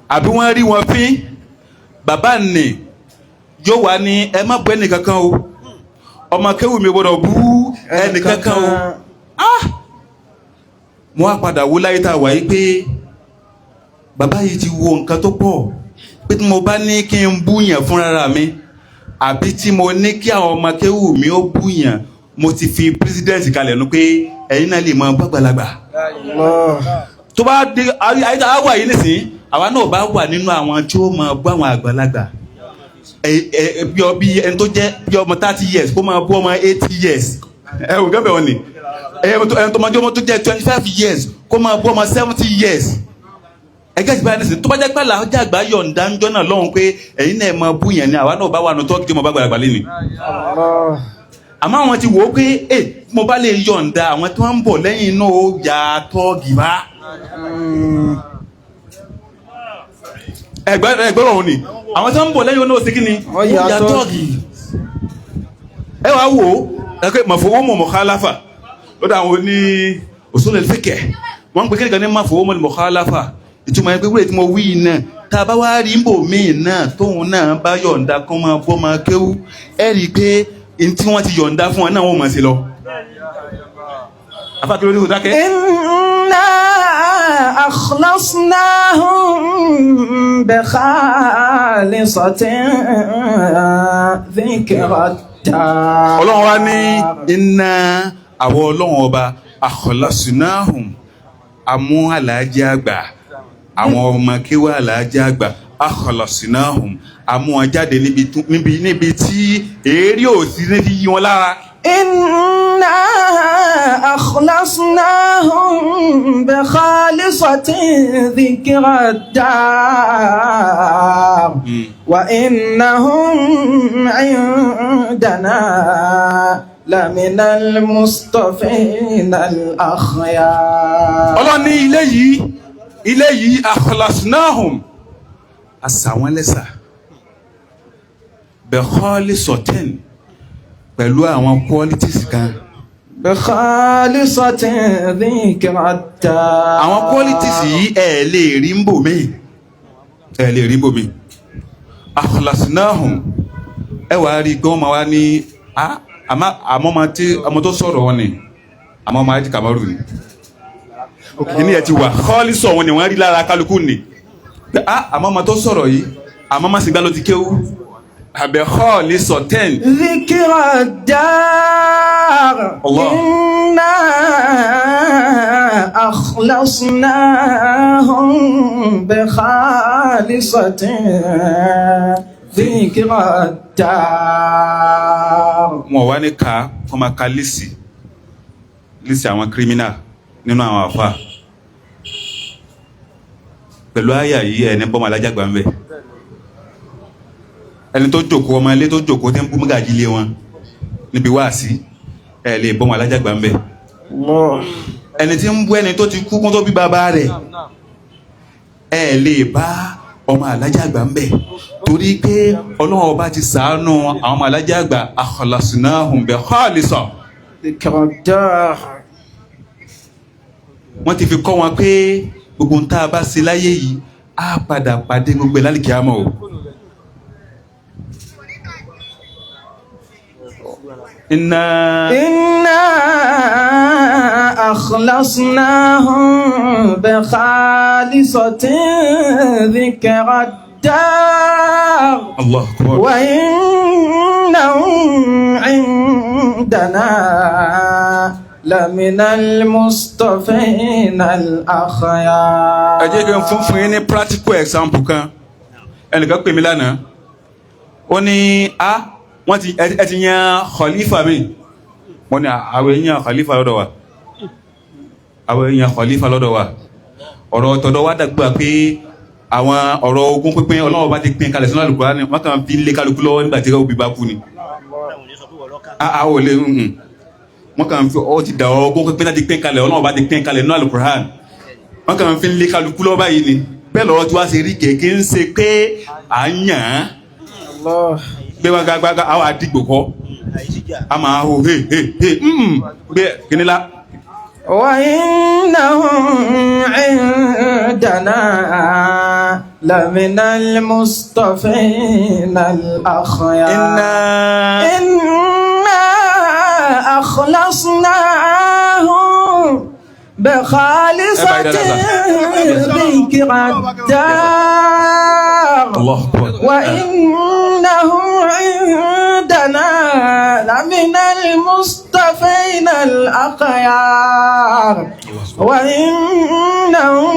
àbí wọ́n rí wọn fín, bàbá nì yóò wá ní ẹ má bú ẹnìkankan o, ọmọ kéwù mi gbọ́dọ̀ bú ẹnìkankan o. Ah, mo wá padà wó láyé tá a wà yìí pé bàbá yìí ti wo nǹkan tó pọ̀ pé tí mo bá ní kí n búyàn fúnra mi àbí tí mo ní kí àwọn ọmọ kéwù mi ó búyàn, mo ti fi president kalẹ̀ nu pé ẹ̀yin náà lè mọ bàgbàlagbà tó bá dé ayé tá a wà yìí nísìnyí. Àwa náà bá wà nínú àwọn tí ó máa bú àwọn àgbàlagbà, ẹ bí ọ bí ẹni tó jẹ́ bí ọmọ 30 years kó máa bú ọmọ 80 years. Ẹ wò gẹ́gẹ́ wọn ni ẹni tó máa jẹ́ ọmọ tó jẹ́ 25 years kó máa bú ọmọ 70 years. Ẹgẹ́ ti báyìí nísìnyí, tó bá jẹ́ pé àlàájá àgbà yọ̀ǹda ń jọ́ náà lọ́hùn pé ẹ̀yin náà máa bú yẹn ni, àwa náà bá wà nù tọ́kì tí mo bá gbàlagbà lé ni. Àmọ́ àwọn ti wò ó pé ẹ mo bá lè yọ̀ǹda, àwọn tí wọ́n ń bọ̀ lẹ́yìn inú ó yà tọ́ọ̀gì bá ẹgbẹ́ ẹgbẹ́ ọ̀hún ni àwọn tí wọ́n ń bọ̀ lẹ́yìn inú ó ṣe kí ni? Wọ́n Ó yà yà tọ́ọ̀gì. Tọ́ọ̀gì. Ẹ wàá wò ó, ẹ pé mafhumu mukhalafa lọ́dọ̀ àwọn oní usul al-fiqh, wọ́n ń pè kékeré ní mafhumu mukhalafa. Ìtumọ̀ ẹ pé wúlò tí mo wí yìí náà, tá a bá wá rí nbò míì náà tóun náà bá yọ̀ǹda kán máa bọ́ máa kéwú, ẹ rí i pé n tí wọ́n ti yọ̀ǹda fún wọn náà wọ́n mọ̀ sí lọ. Afákìlódé kò dákẹ́. إنا أخلصناهم بخالصة ذكر الدار. Ọlọ́run wa ní iná àwọn ọlọ́run ọba akhlasnahum, amú aláàjì àgbà, àwọn ọmọ kéwà aláàjì àgbà, akhlasnahum, amú wọn jáde níbi tí èérí ò sí ní fi yí wọn lára. إنا أخلصناهم بخالصة ذكر الدار وإنهم عندنا لمن المصطفين الأخيار. Ọlọ́run ní ilé yìí, ilé yìí, akhlasnahum, àṣà wọn lẹ́sà, bikhalisatin, pẹ̀lú àwọn qualities kan. بخالصة ذكر الدار. Àwọn qualities yìí, ẹ lè rí ń bò mí, ẹ lè rí ń bò mí. Akhlasnahum, ẹ wàá rí i pé wọ́n máa wá ní àmọ́ ọmọ tí ọmọ tó sọ̀rọ̀ wọn ni àmọ́ ọmọ ají Kamaru ni kìíní ẹ ti wà kọ́ọ́lì sọ̀ wọn ni wọ́n rí lára kálukú ni pé àmọ́ ọmọ tó sọ̀rọ̀ yìí, àmọ́ má sì gbá ló ti kéwú. Àbẹ̀kọ́-lì-sọ̀tẹ́n. ذكر الدار. الله. إنا أخلصناهم بخالصة ذكر الدار. Wọn wá ní ká kọ́ máa ka lísì lísì àwọn kírímínà nínú àwọn àfa pẹ̀lú àyà yìí. Ẹni bọ́mọ alájàgbà ń bẹ̀, ẹni tó jòkó, ọmọ ilé tó jòkó tí ń bú mọ́gàjí lé wọn níbi wáàsí, ẹ lè bọ́mọ alájàgbà ń bẹ̀. Ẹni tí ń bú ẹni tó ti kú kún tó bí bàbá rẹ̀, ẹ lè bá ọmọ alájàgbà ń bẹ̀, torí pé Ọlọ́run ọba ti ṣàánú àwọn ọmọ alájàgbà. Akhlasnahum bi khalisa. ذكر الدار. Wọ́n ti fi kọ́ wọn pé gbogbo ń tá a bá ṣe láyé yìí, á padà pàdé gbogbo ẹ̀ lálìkíyámọ̀ o. Inna إنا أخلصناهم بخالصة ذكر الدار. Allah akbar. وإنهم عندنا لمن المصطفين الأخيار. Ẹ jẹ́ kí n fún yín ní practical example kan. Ẹnìkan pè mí lánàá, ó ní a wọ́n ti ẹ ti yan khalifa mi. Wọ́n ní àwọn èèyàn khalifa lọ́dọ̀ wa, àwọn èèyàn khalifa lọ́dọ̀ wa. Ọ̀rọ̀ tọ̀dọ̀ wa dàgbà pé àwọn ọ̀rọ̀ ogún pínpín, Ọlọ́run bá ti pín kalẹ̀ sínú Al-Qur'ani, wọ́n kàn fi lé kálukú lọ́wọ́ nígbà tí òbí bá kú ni. A ò lè wọ́n kàn fi ọ ti dà ọ̀rọ̀ ogún pínpín láti pín kalẹ̀, Ọlọ́run bá ti pín kalẹ̀ nínú Al-Qur'ani, wọ́n kàn fi lé kálukú lọ́wọ́ báyìí ni. Bẹ́ẹ̀ lọ́rọ̀ tí wàá ṣe rí kèké ń ṣe pé à ń yàn án gbé wọn gbàgbà àwọn àdìgbò kọ́ a máa hó he he he gbé kíní la. وإنهم عندنا لمن المصطفين الأخيار. Inna إنا أخلصناهم بخالصة ذكر الدار. Allah akbar. وإنهم عندنا لمن المصطفين الأخيار، وإنهم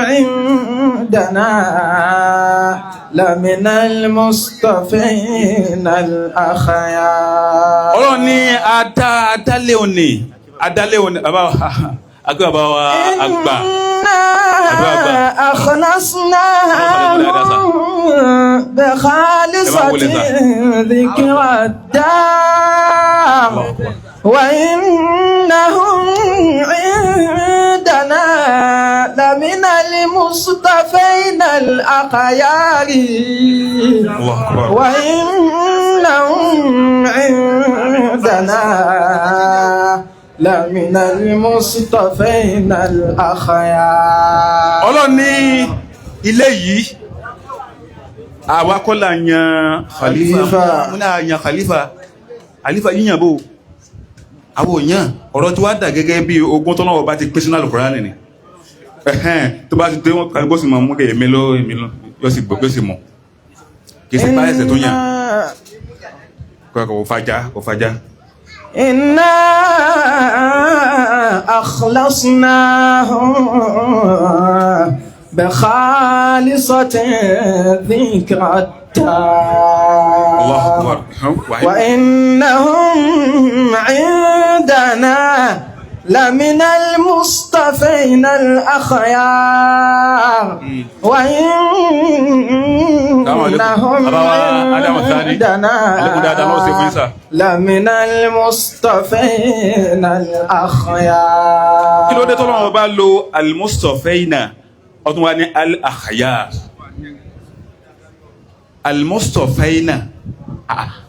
عندنا لمن المصطفين الأخيار. Ọlọ́run ní adá adálé òní, adálé òní, bàbá wa àgbà, bàbá wa àgbà. إنا أخلصناهم بخالصة ذكر الدار، وإنهم عندنا لمن المصطفين الأخيار. Allah akbar. وإنهم عندنا لمن المصطفين الأخيار. Ọlọ́run ní ilé yìí, àwa kọ́ la yan khalifa. Khalifa. Mo ní a yan khalifa, khalifa yíyan bò àwọn òyàn. Ọ̀rọ̀ tí wàá dà gẹ́gẹ́ bí ogún tọ́lọ́wọ́ bá ti pín sínú Al-Qur'ani ni. Ẹ̀hẹ́n, tó bá ti dé wọn kàlùkò sì máa mú kẹ́ èmi lọ, èmi lọ, yóò sì gbọ́, yóò sì mọ̀ kì í ṣe bá ẹsẹ̀ tó yàn kò fàjà, kò fàjà. إنا أخلصناهم بخالصة ذكر الدار. Allah akbar. وإنهم عندنا لمن المصطفين الأخيار، وإنهم عندنا لمن المصطفين الأخيار. Kí ló dé tọ́lọ́run bá lo al-mustafayna, ọdún wa ní al-akhyar? Al-mustafayna,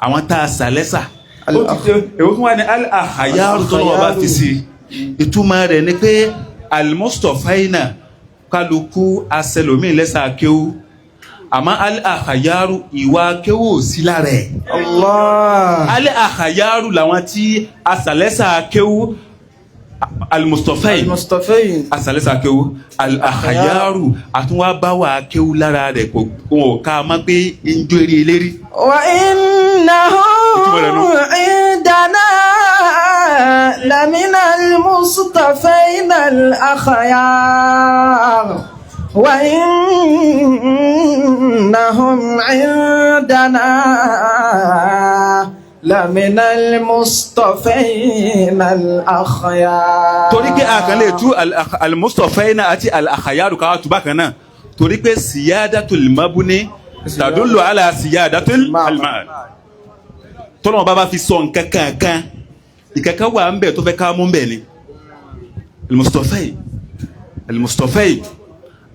àwọn tá a sàlẹ́sà, èwo tún wá ní al-akhyar tọ́lọ́run bá fi sí? Ìtumọ̀ rẹ̀ ni pé al-mustafayna, kálukú asẹlòmíì lẹ́sà kéwú, àmọ́ al-akhyar, ìwà kéwú ò sí lára ẹ̀. Allah. Al-akhyar làwọn tí asàlẹ́sà kéwú. Al-Mustafayn المصطفين asalẹ́sà kéwú al-akhyaru àtúnwá bá wà kéwú lára rẹ̀ kò wọn ò ká a má pé ń jó eré eléri. وإنهم عندنا لمن المصطفين الأخيار وإنهم عندنا لمن المصطفين الأخيار. Torí pé a kàn lè tú al-Mustafayn àti al-akhyaru ká tú bákan náà, torí pé siyadatul mabni tadullu ala siyadatul mal. Tọ́lọ́mọ bá bá fi sọ nǹkan kankan, ìkankan wà ń bẹ̀ tó fẹ́ ká mú bẹ̀ ni. Al-Mustafayn, al-Mustafayn,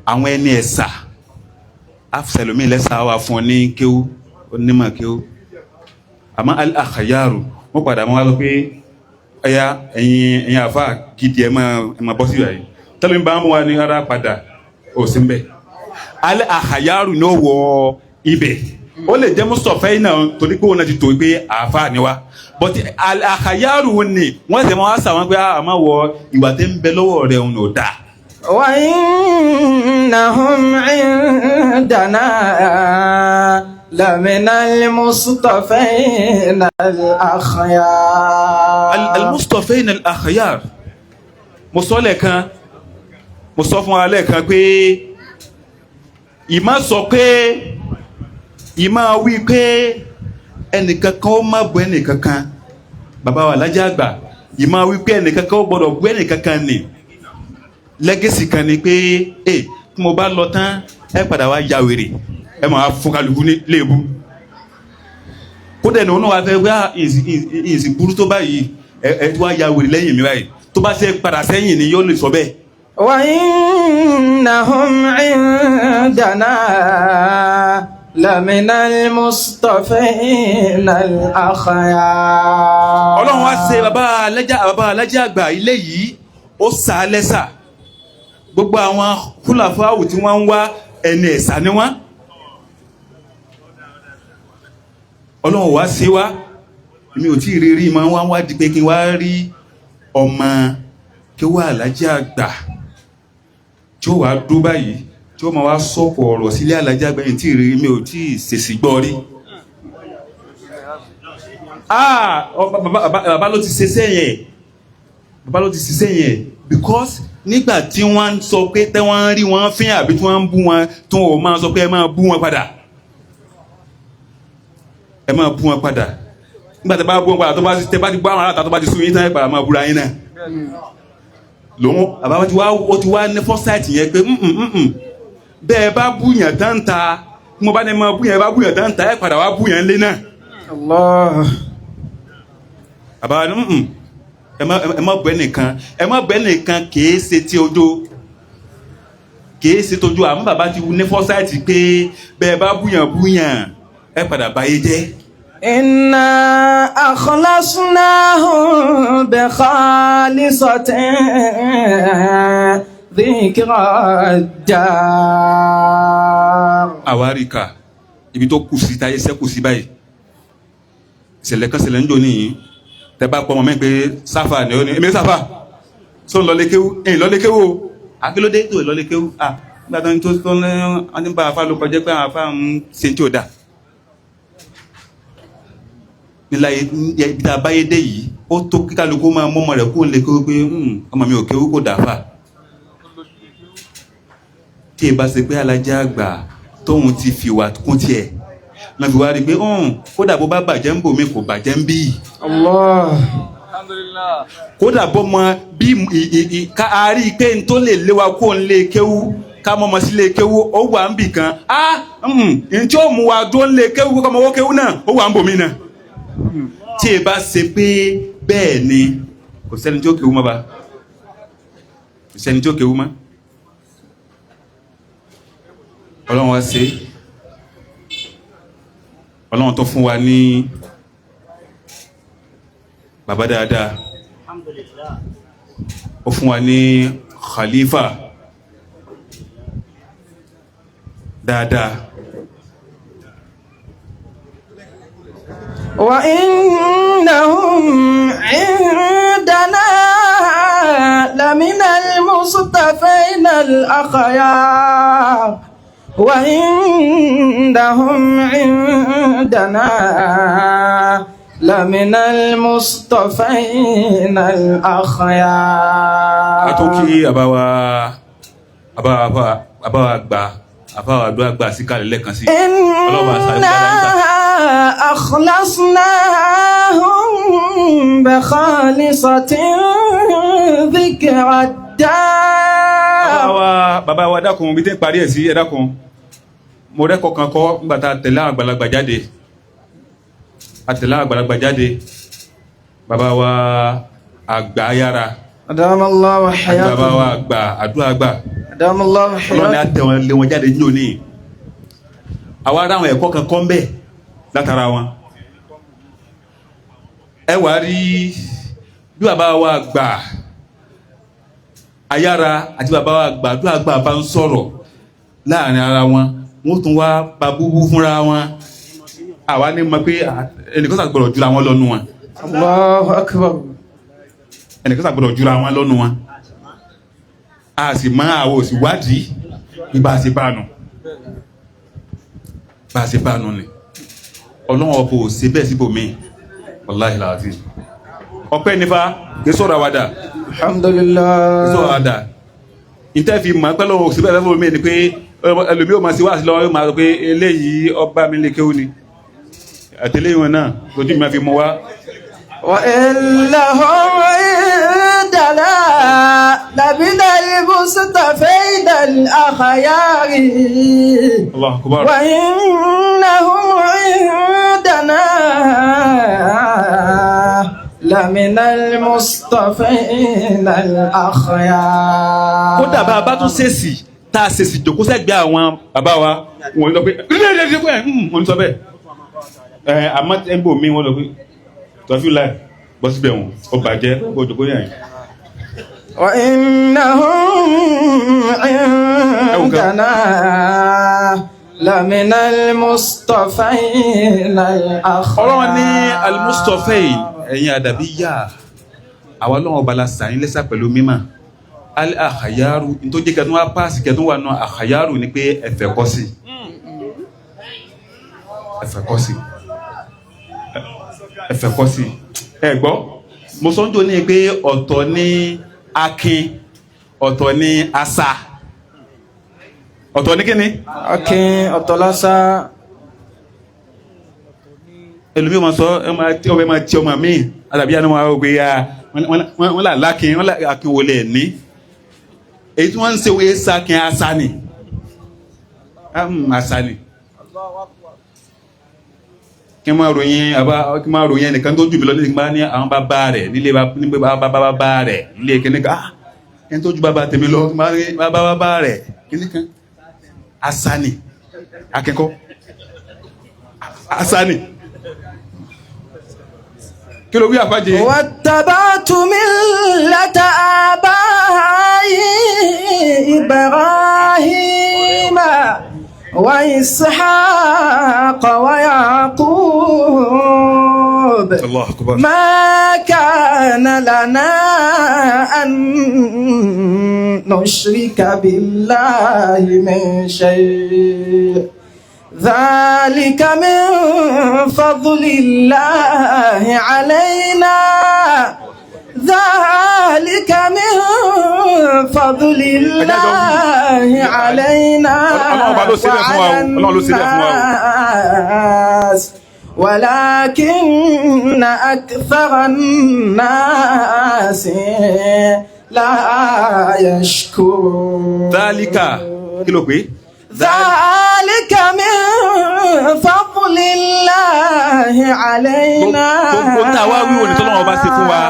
àwọn ẹni ẹ̀sà afṣẹlómi lẹ́sà wà fún ọ ní kéwú, onímọ̀ kéwú. Àmọ́ al-akhyaru wọ́n padà mọ́ wá sọ pé ẹ̀yà ẹ̀yin àfa gidi ẹ̀ máa bọ́ sí ìyá yìí, tẹ́lẹ̀ mi bá ń mú wa ní ara padà ò sí ń bẹ̀. Al-akhyaru ní ó wọ ibẹ̀, ó lè jẹ́ Mustafayn náà torí pé òun náà ti tó pé àfa ni wa, but al-akhyaru ni wọ́n sì máa wá sàwọn pé àmọ́ wọ ìwà tí ń bẹ lọ́wọ́ rẹ̀ òun ò dáa. وإنهم عندنا لمن المصطفين الأخيار. Al-Mustafayn al-akhyar, mo sọ lẹ́ẹ̀kan, mo sọ fún wa lẹ́ẹ̀kan pé ìmá sọ pé ìmá wí pé ẹnìkankan ó má bu ẹnìkankan, bàbá wa Alhaji àgbà, ìmá wí pé ẹnìkankan ó gbọdọ̀ bu ẹnìkankan nì lẹ́gẹ̀sì kan ni pé ẹ tí mo bá lọ tán ẹ padà wá ya wèrè, ẹ máa fún kálukú ní léèbú, kódà ẹni òun náà wá fẹ́ wá ìsìn burú tó báyìí, ẹ wá ya wèrè lẹ́yìn mi báyìí, tó bá ṣe padà sẹ́yìn ni yóò lè sọ bẹ́ẹ̀. وإنهم عندنا لمن المصطفين الأخيار. Ọlọ́run wá ṣe bàbá alájà àgbà ilé yìí, ó sá a lẹ́sà. Gbogbo àwọn kúlàfáwù tí wọ́n ń wá ẹni ẹ̀sà ni wọ́n. Ọlọ́run wá ṣe wá, èmi ò tí ì rí rí máa ń wá wá di pé kí n wá rí ọmọ kí wá alájà àgbà tí ó wàá dó báyìí tí ó máa wá sọ̀kò ọ̀rọ̀ sílé alájà àgbà yìí tí ì rí, mi ò tí ì ṣèṣì gbọ́ rí. Bàbá ló ti ṣiṣẹ́ yẹn, bàbá ló ti ṣiṣẹ́ yẹn, because nígbà tí wọ́n ń sọ pé tẹ́ wọ́n ń rí wọn fín àbí tí wọ́n ń bú wọn, tí wọ́n ò máa sọ pé ẹ máa bú wọn padà, ẹ máa bú wọn padà. Nígbà tí bá bú wọn padà, tó bá ti tẹ́ bá ti gbọ́ àwọn aláta tó bá ti sún yín tán, ẹ padà máa búra yín náà. Lòun bàbá ti wá, ó ti wá ní foresight yẹn pé bẹ́ẹ̀ bá bú yàn tán ta, mo bá ní máa bú yàn, bá bú yàn tán ta, ẹ padà wá bú yàn lé náà. Allah. Bàbá wa ní ẹ má bẹ́ nìkan, ẹ má bẹ́ nìkan, kìí ṣe tí ojú, kìí ṣe tójú. Àmọ́ bàbá ti ní foresight pé bẹ́ẹ̀ bá búyàn búyàn ẹ padà báyé jẹ́. إنا أخلصناهم بخالصة ذكرى الدار. Àwárí ka ibi tó kù sí táyé sẹ́kù sí báyìí, ìṣẹ̀lẹ̀ kan ṣẹlẹ̀ ń jò níyìn, tẹ bá pọ̀ mọ́ mi pé sáfà ni ó ní èmi sáfà sọ ń lọlé kéwú, ẹ̀yìn lọlé kéwú o, àkílódé tó lọlé kéwú? À nígbà tó ń tó tó ń ní bá afá ló kọjá pé àwọn afá ń ṣe tí ò dáa níláyé ibi tá a báyé dé yìí, ó tó kí kálukú máa mú ọmọ rẹ̀ kó lè kéwú pé ọmọ mi ò kéwú kò dáfà. Tí ẹ bá ṣe pé alájà àgbà tóun ti fìwà kún tiẹ̀ náà fi wá rí i pé kódà bó bá bàjẹ́ ń bò mí kò bàjẹ́ ń bí. Allah. Kódà bó mọ bí ká a rí i pé n tó lè léwa kó n lè kéwú ká mọ́mọ́ sí lè kéwú ó wà ń bì kan á n tí ó mú wa dó ń lè kéwú kó mọ́wọ́ kéwú náà ó wà ń bò mí náà. Tí ẹ bá ṣe pé bẹ́ẹ̀ ni kò sẹ́ni tí ó kéwú mọ́ bá, kò sẹ́ni tí ó kéwú mọ́. Ọlọ́run wá ṣe, Ọlọ́run tó fún wa ní bàbá dáadáa, ó fún wa ní khalifa dáadáa. وإنهم عندنا لمن المصطفين الأخيار وعندهم عندنا لمن المصطفين الأخيار A tó kí àbáwa àbáwa àbáwa àgbà àbáwa àdúrà gbà sí kalẹ̀ lẹ́ẹ̀kan sí. Ọlọ́ba àṣà إنا ìgbàlá ń tà. أخلصناهم بخالصة ذكر الدار. Bàbá wa dákun, bí tẹ́ ń parí ẹ̀ sí, ẹ dákun. Mo rẹ́kọ̀ọ́ kan kọ́ nígbà tá a tẹ̀lé àwọn àgbàlagbà jáde. A tẹ̀lé àwọn àgbàlagbà jáde. Bàbá wa àgbà ayára. أدام الله Àti bàbá wa حياته. àgbà àdúrà gbà. أدام الله Ọlọ́run ni a حياته. tẹ̀ wọn lé wọn jáde ní òní. Àwa ará àwọn ẹ̀kọ́ kan kọ́ ń bẹ̀ látara wọn. Ẹ wàá rí bí bàbá wa àgbà ayára àti bàbá wa àgbà àdúrà gbà bá ń sọ̀rọ̀ láàrin ara wọn, wọ́n tún wá ba búbú fúnra wọn. Àwa ní mọ̀ pé ẹnìkan ṣàgbọ̀rọ̀ jura wọn lọ́nu wọn. الله أكبر. Ẹnìkan ṣàgbọ̀rọ̀ jura wọn lọ́nu wọn. A sì mọ àwọn òsì wádìí bí bá a ṣe bá a nù. Bá a ṣe bá a nù ni. Ọlọ́run ọbọ̀ ò ṣe bẹ́ẹ̀ síbòmíì. Wàláhì làásì. Ọpẹ́ nífa kì í sọ̀rọ̀ àwàdà. الحمد لله. Sọ̀rọ̀ àwàdà. Ìtẹ́ fi mọ̀ pẹ́ lọ́wọ́ òsì bẹ́ẹ̀ fún mi ni pé ẹlòmíì ò máa ṣe wá sí lọ́wọ́, yóò máa sọ pé eléyìí ọba mi lè kéwú ni. Àtẹlẹ́yìn wọn náà lójú mi máa fi mú wá. وإنهم عندنا لمن المصطفين الأخيار. Allahu Akbar. وإنهم عندنا لمن المصطفين الأخيار. Kódà bá a bá tún ṣèṣì tá a ṣèṣì jòkó sẹ́gbẹ̀ẹ́ àwọn bàbá wa, wọ́n lọ pé wọ́n ní sọ bẹ́ẹ̀ ẹ, àmọ́ ẹgbẹ́ mi wọ́n lọ pé tọ́fí láì bọ́ síbẹ̀ wọn ó bàjẹ́ kó jòkó yẹn. وإنهم عندنا لمن المصطفين الأخيار. Ọlọ́run ní al-Mustafayn ẹ̀yin àdàbí yá àwa ọlọ́run ọba la sàyìn lẹ́sà pẹ̀lú mímọ́ al-akhyaru tó jẹ́ kẹtún wá páàsì kẹtún wà náà akhyaru ni pé ẹ̀fẹ̀ kọ́ sí, ẹ̀fẹ̀ kọ́ sí, ẹ̀fẹ̀ kọ́ sí. Ẹ gbọ́, mo sọ ń jò ní pé ọ̀tọ̀ ní akin, ọ̀tọ̀ ní asa, ọ̀tọ̀ ní kíni. Akin ọ̀tọ̀lásá. Ẹlòmíì máa sọ ẹ máa tí ọbẹ̀ máa tí ọmọ mi àdàbí àná máa wọ pé ya wọ́n là lákin, wọ́n là akin wọlé ẹ̀ ní èyí tí wọ́n ń ṣe wọ́n sakin asa ni, asa ni. Kí n máa ròyìn àbá, kí n máa ròyìn ẹnìkan tó jù mí lọ ní ìgbà ní àwọn bàbá rẹ̀ nílé bàbá bàbá rẹ̀ nílé kíní kan, ẹni tó ju bàbá tèmi lọ, kí n máa rí bàbá bàbá rẹ̀ kíní kan, asa ni akẹ́kọ̀ọ́ asa ni. Kí ló wí àfájẹ? واتبعت ملة آبائي إبراهيم وإسحاق ويعقوب. Allahu Akbar. ما كان لنا أن نشرك بالله من شيء ذلك من فضل الله علينا ذلك من فضل الله علينا Ọlọ́run ọba ló ṣe bẹ́ẹ̀ fún wa o. Ọlọ́run ló ṣe bẹ́ẹ̀ fún wa o. الناس ولكن أكثر الناس لا يشكرون. Dálíkà kí ló pé? ذلك من فضل الله علينا. Gbogbo tá a wá wíwò ní tọ́lọ́run ọba ṣe fún wa.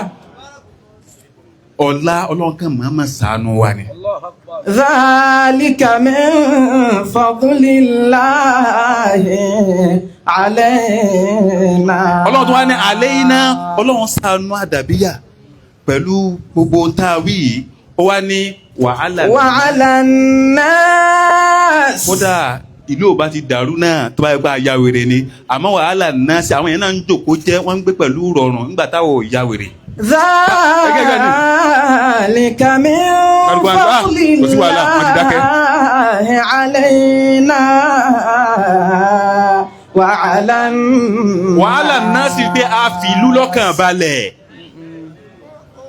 Ọlá Ọlọ́run kan máa ma ṣàánú wa ni. ذلك من فضل الله علينا. Ọlọ́run tó wá ní alẹ́ iná, Ọlọ́run ṣàánú àdàbíyà pẹ̀lú gbogbo tá a wí yìí, ó wá ní wàhálà. وعلى الناس. Kódà ìlú ò bá ti dàrú náà tó bá yẹ pé a ya wèrè ni, àmọ́ wàhálà náà sí àwọn yẹn náà ń jòkó jẹ́, wọ́n ń gbé pẹ̀lú rọrùn nígbà táwọn ò ya wèrè. ذلك من Kálukú wa ń gbà, فضل kò sí wàhálà, wọ́n ti dákẹ́. الله علينا وعلى Wàhálà náà sì pé a fìlú lọ́kàn balẹ̀,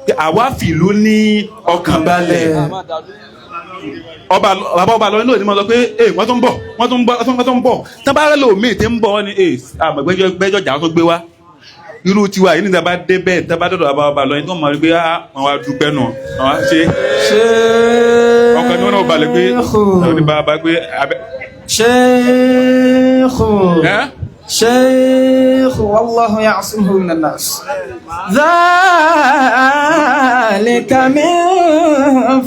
pé àwa fìlú ní ọkàn balẹ̀. Ọba bàbá ọba lọ nínú òní máa sọ pé ee, wọ́n tún ń bọ̀, wọ́n tún ń bọ̀, wọ́n tún ń bọ̀. Tán bá rẹ̀ lòmíì tí ń bọ̀, wọ́n ní ee, àmọ́ gbẹ́jọ́ gbẹ́jọ́ jà tó gbé wá irú tiwa yìí nígbà bá dé bẹ́ẹ̀, tá bá dọ̀dọ̀ bàbá ọba lọ yìí tó mọ̀ wípé ah, wọ́n wá dúpẹ́ nù, wọ́n wá ṣe ọkàn ní wọn náà balẹ̀ pé àwọn ní bàbá pé abẹ́. شيخ Ẹ́? شيخ، والله يعصمه من الناس. ذلك من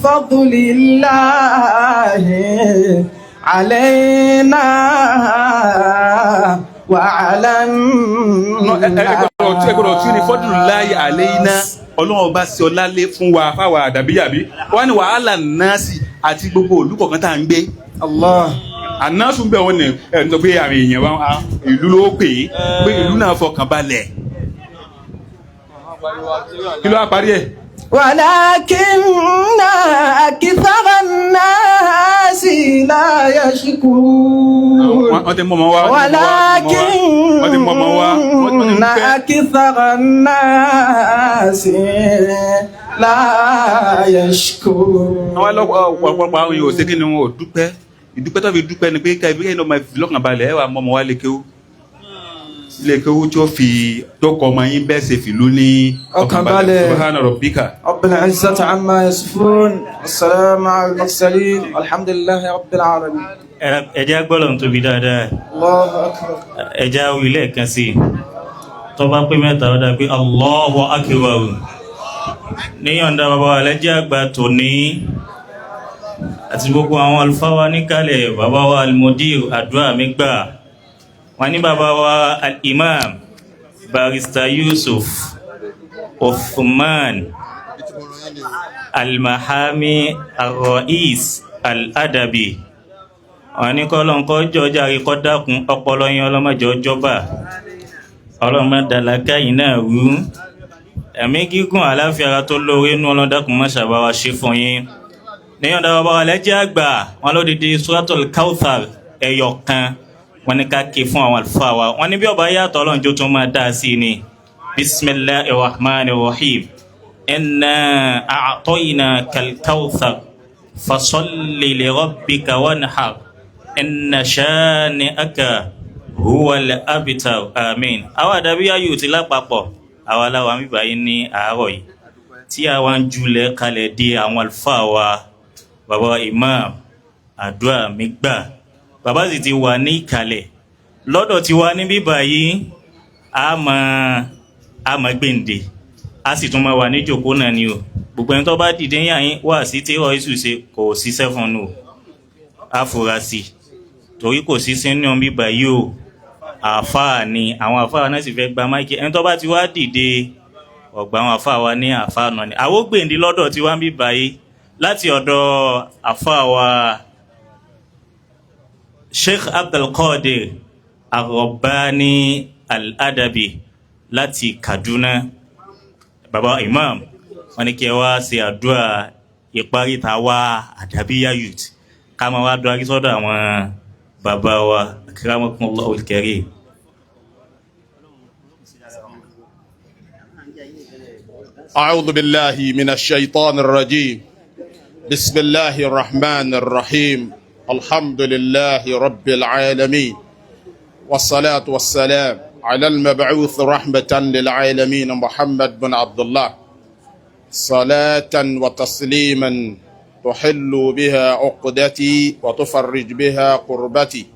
فضل الله علينا وعلى Ẹ gbọ́dọ̀ tí ní fọ́dùn láyé àlẹ́ iná, Ọlọ́run ọba sí ọlá lé fún wa fáwọn àdàbíyàbí wọ́n ní wàhálà nọ́ọ̀sì àti gbogbo òlú kọ̀ọ̀kan tá à ń gbé. الله. Ànásùn bẹ̀ wọ́n ní ẹ̀ ń sọ pé àwọn èèyàn wa ìlú ló pè é pé ìlú náà fọkàn balẹ̀. Kí ló wá parí ẹ̀? ولكن أكثر الناس لا يشكرون. Wọ́n ti mọ́ ọmọ wa, wọ́n ti mọ́ ọmọ wa, wọ́n ti ولكن ń fẹ́. أكثر الناس لا يشكرون. Àwọn ọ̀pọ̀lọpọ̀ àwọn èèyàn ò ṣe kí ni, wọn ò dúpẹ́. Ìdúpẹ́ tó fi dúpẹ́ ni pé ká ibi kẹ́hìn náà máa fi lọ́kàn balẹ̀, ẹ wà mọ́ ọmọ wa lékéwú lékéwú tí ó fi tó kọ ọmọ yín bẹ́ẹ̀ ṣe fìlú ní ọkàn balẹ̀. Subhana rabbika. رب العزة عما يصفون، والسلام على المرسلين، الحمد لله رب العالمين. Ẹjẹ́ gbọ́dọ̀ ń tóbi dáadáa. الله أكبر. Ẹjẹ́ awi lẹ́ẹ̀kan sí i, tó bá pé mẹ́ta, ó dà pé Allahu akbar. Níyọ̀ǹda bàbá wa lẹ́jẹ́ àgbà tòní àti gbogbo àwọn àlùfáà wa níkàlẹ̀, bàbá wa almudir àdúrà mi gbà, wọn ní bàbá wa al-imam Barrister Yusuf Uthman Almahami Arrois Al-Adabi, wọn ní kọ́lọ́nkọ́ jọjá rí kọ́ dákun ọpọlọ yín, ọlọ́mọdé ọjọ́bà, ọlọ́mọdàlákà yìí náà rú, ẹ̀mí gígùn, àláfíà ara tó lóore inú, ọlọ́dàkùn má ṣàbáwá ṣe fún yín. Níyàn dáwọ́ bá wà lẹ́jẹ́ àgbà wọn lódìdí Suratul Kauthar ẹyọ kan, wọn ní ká ké fún àwọn àlùfáà wa. Wọn ní bí ọba yàtọ̀, ọlọ́njọ́ tó máa dá sí ni. Bismillahir rahmanir rahim. Inna a'tainakal kauthar fasalli li rabbika wanhar inna shani'aka huwal abtar. Amin. Àwọn àdàbí ayò ti lápapọ̀, àwa aláwa ń bíbáyé ní àárọ̀ yìí tí a wá ń julẹ̀ kalẹ̀ dé àwọn àlùfáà wa, bàbá imam àdúrà mi gbà. Bàbá sì ti wà ní ìkàlẹ̀ lọ́dọ̀ tí wà ní bíbáyé, a máa gbèǹde, a sì tún máa wà ní ìjòkó náà ni o. Gbogbo ẹni tó bá dìde yàn yín wá sí tí ọ̀ iṣu ṣe kò ṣiṣẹ́ fún un o, àfúrásì torí kò sí sínú bíbá yìí o. Àáfàá ni àwọn àáfàá náà sì fẹ́ gba máìkì. Ẹni tó bá ti wá dìde ọ̀gbà àwọn àáfàá wa ní àáfàá náà ni àwọn gbèǹde lọ́dọ̀ tí wá ń bíbá yìí láti ọ̀dọ̀ àáfàá wa Sheikh Abdulkadir Arobani Al-Adabi láti Kaduna. Baba imam, wọ́n ní kí ẹ wá ṣe àdúrà ìparí ta wá Àdàbíyà Youth, ká máa wá dúrà sọ́dọ̀ àwọn bàbá wa. Akramakumullahu al-karim. أعوذ بالله من الشيطان الرجيم. بسم الله الرحمن الرحيم. الحمد لله رب العالمين، والصلاة والسلام على المبعوث رحمة للعالمين محمد بن عبد الله، صلاة وتسليما تحل بها عقدتي وتفرج بها قربتي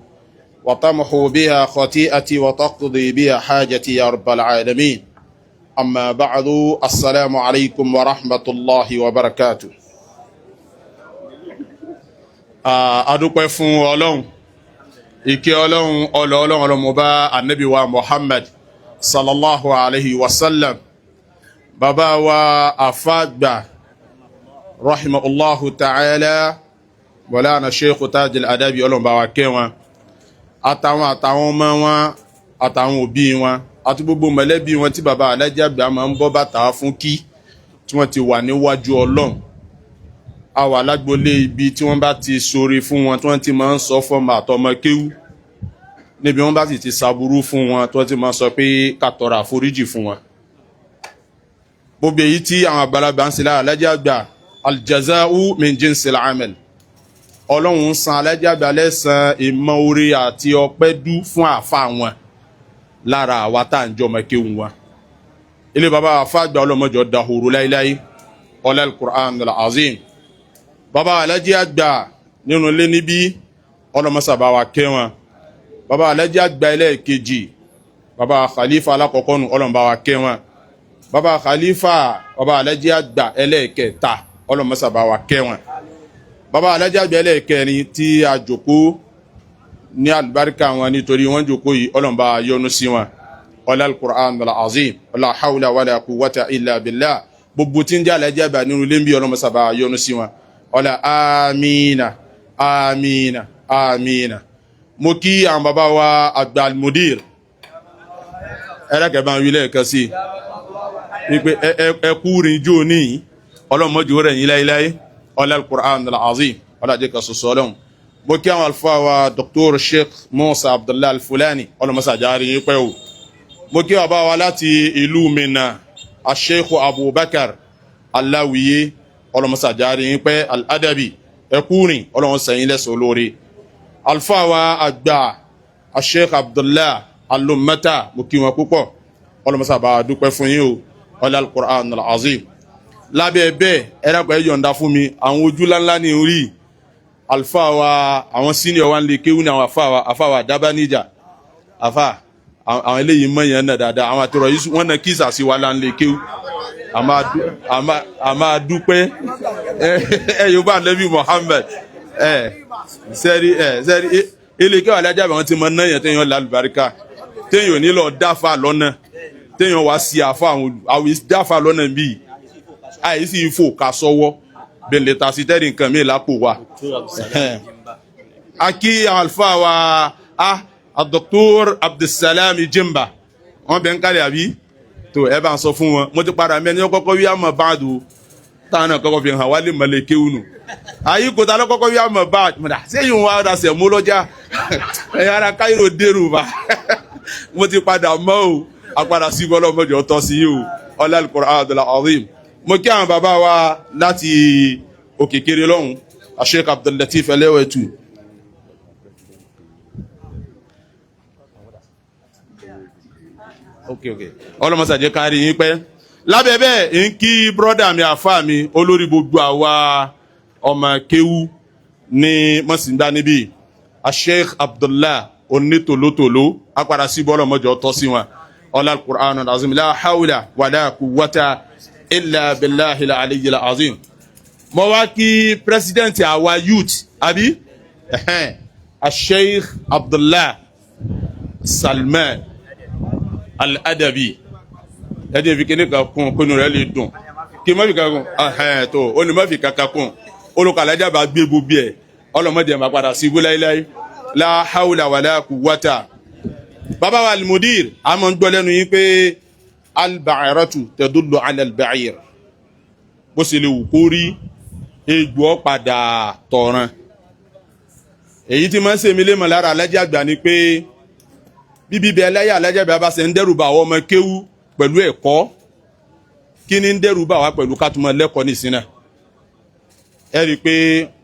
وتمحو بها خطيئتي وتقضي بها حاجتي يا رب العالمين. أما بعد، السلام عليكم ورحمة الله وبركاته. A dúpẹ́ fún Ọlọ́run. Ìkẹ́ Ọlọ́run, ọlọ́ Ọlọ́run, ọlọ́mọba anabi wa Muhammad sallallahu alayhi wa sallam. Bàbá wa àfàgbà rahimahullahu ta'ala, wàlánà Sheikh Taj al-Adabi, Ọlọ́run bá wa kẹ́ wọn àtàwọn ọmọ wọn àtàwọn òbí wọn. Àti gbogbo mọ̀lẹ́bí wọn tí baba Alhaji Àgbà máa ń bọ́ bàtà fún kí tí wọ́n ti wà níwájú Ọlọ́run. A wà lágbolé ibi tí wọ́n bá ti ṣoore fún wọn, tí wọ́n ti máa ń sọ fọ́mọ àtọmọ kéwú, níbi wọ́n bá sì ti ṣàbúrú fún wọn, tí wọ́n ti máa sọ pé ká tọrọ àforíjì fún wọn. Gbogbo èyí tí àwọn àgbàlagbà ń ṣe lára Alhaji Àgbà, aljaza'u min jinsil amal, Ọlọ́run ń san Alhaji Àgbà lẹ́san ìmọ̀ orí àti ọpẹ́ dú fún àfa wọn lára àwa tá à ń jọmọ kéwù wọn. Ilé baba àfa àgbà ọlọ́mọjọ dahoro láíláí, ọlá al-Qur'an al-azim. Baba Alhaji Àgbà nínú ilé níbí, ọlọ́mọsàbá wa kẹ́ wọn. Baba Alhaji Àgbà ẹlẹ́ẹ̀kejì, baba Khalifa alákọ̀ọ́kọ́ nù, ọlọ́mọba wa kẹ́ wọn. Baba Khalifa, baba Alhaji Àgbà ẹlẹ́ẹ̀kẹta, ọlọ́mọsàbá wa kẹ́ wọn. Baba Alhaji Àgbà ẹlẹ́ẹ̀kẹrin tí a jòkó ní àlùbáríkà wọn nítorí wọn jòkó yìí, ọlọ́mọba yọ́nú sí wọn, ọlá al-Qur'an al-azim, la hawla wala quwwata illa billah. Gbogbo tí ń jẹ́ Alhaji Àgbà nínú ilé ń bí, ọlọ́mọsàbá yọ́nú sí wọn, ọlá amina amina amina. Mo kí àwọn baba wa àgbà al-mudir, ẹlẹ́kẹ̀ẹ́ bá ń wí lẹ́ẹ̀kan sí i wípé ẹ kú rìn jò ní ọlọ́mọdé rẹ̀ yín láéláé, ọlá al-Qur'an al-azim, ọlá jẹ́ ká sọ̀sọ́ ọlọ́run. Mo kí àwọn àlùfáà wa Dr. Sheikh Musa Abdullahi Al-Fulani, ọlọ́mọsàjárí yín pẹ́ o. Mo kí bàbá wa láti ìlú Minna, Sheikh Abubakar Aláwìyé, ọlọ́mọsàjárí yín pẹ́, Al-Adabi, ẹkúrin ọlọ́run sẹ́yìn lẹ́sọ̀ lórí. Àlùfáà wa àgbà Sheikh Abdullahi Alumata, mo kí wọn púpọ̀, ọlọ́mọsàbà dúpẹ́ fún yín o, ọlá al-Qur'an al-azim. Lábẹ́ bẹ́ẹ̀, ẹ dákun, ẹ yọ̀ǹda fún mi, àwọn ojú ńláńlá ní orí àlùfáà wa, àwọn senior wa ń lè kéwú ní àwọn àfáà wa, àfáà wa dábàníjà, àfáà àwọn eléyìí mọ̀ yẹn náà dáadáa, àwọn àtẹrọ yìí wọ́n náà kíìsà sí wa là ń lè kéwú. A máa dúpẹ́. Ẹ yóò bá Nabi Muhammad. Ẹ sẹ́rí, ẹ sẹ́rí, ilé kéwà alájà àwọn tí mo ná yẹn, téèyàn lálùbáríkà, téèyàn ò ní lọ dáfà lọ́nà, téèyàn wá sí àfa àwọn àwọn dáfà lọ́nà bíi àìsí ìfò ká sọ́wọ́ bẹ̀lẹ̀ ta sí tẹ́rì nǹkan mi lápò wa. A kí àwọn àlùfáà wa a Dr. Abdulsalam Jimba, wọn bẹ ń kálẹ̀ àbí tó ẹ bá ń sọ fún wọn. Mo ti padà mẹ́ni kọ́kọ́ wí àmọ́ báàdù táwọn náà kọ́kọ́ fi hàn wálé mọ̀lẹ́ kéwù nù ayi kò tá lọ́kọ́kọ́ wí àmọ́ báàdù mọ̀dà sẹ́yìn wọn ara sẹ̀ mú lọ́jà ẹ̀yà ara káyọ̀rọ̀ dèrò bá. Mo ti padà mọ́ o, apadà sí bọ́lá ọmọdé ọ̀tọ̀ sí yìí o, ọlá al-Qur'an al-azim. Mo kí àwọn bàbá wa láti òkèkèrè lọ́hùn, Sheikh Abdul Latif Ẹlẹ́wẹ̀tù. Ok ok, ọlọmọsàjẹ kárí yín pẹ́. Lábẹ́ bẹ́ẹ̀, ń kí brọ́dà mi, àfa mi, olórí gbogbo àwa ọmọ kéwú ní mọ̀síńdá níbí, Sheikh Abdullah onítòlótòló, apàdà sí bọ́lọ̀ mọ́jọ tọ́ sí wọn, ọlá al-Qur'an al-azim, la hawla wala quwwata illa billahi al-aliyyil azim. Mo wá kí president àwa youth àbí Sheikh Abdullah Salman Al-Adabi, ẹ jẹ́ fi kíní kan kún kúnú rẹ̀ lè dùn kí n má fi kankan kún tó o ní má fi kankan kún olùkọ́ alájà bá gbé gbogbo ẹ̀, ọlọ́mọdé máa padà sí ibú láíláí, la hawla wala quwwata. Bàbá wa al-mudir, a máa ń gbọ́ lẹ́nu yín pé al-ba'iratu tadullu ala al-ba'ir, bó ṣe lè wù kó rí egbò padà tọ̀ràn. Èyí tí máa ń ṣèmi lé mọ̀ lára Alhaji Àgbà ni pé bíbí bẹ ẹlẹ́yà Alhaji Àgbà bá ṣe ń dẹ́rù bà àwọn ọmọ kéwú pẹ̀lú ẹ̀kọ́, kí ni ń dẹ́rù bà wá pẹ̀lú ká tún mọ lẹ́kọ̀ọ́ nìsín náà. Ẹ rí i pé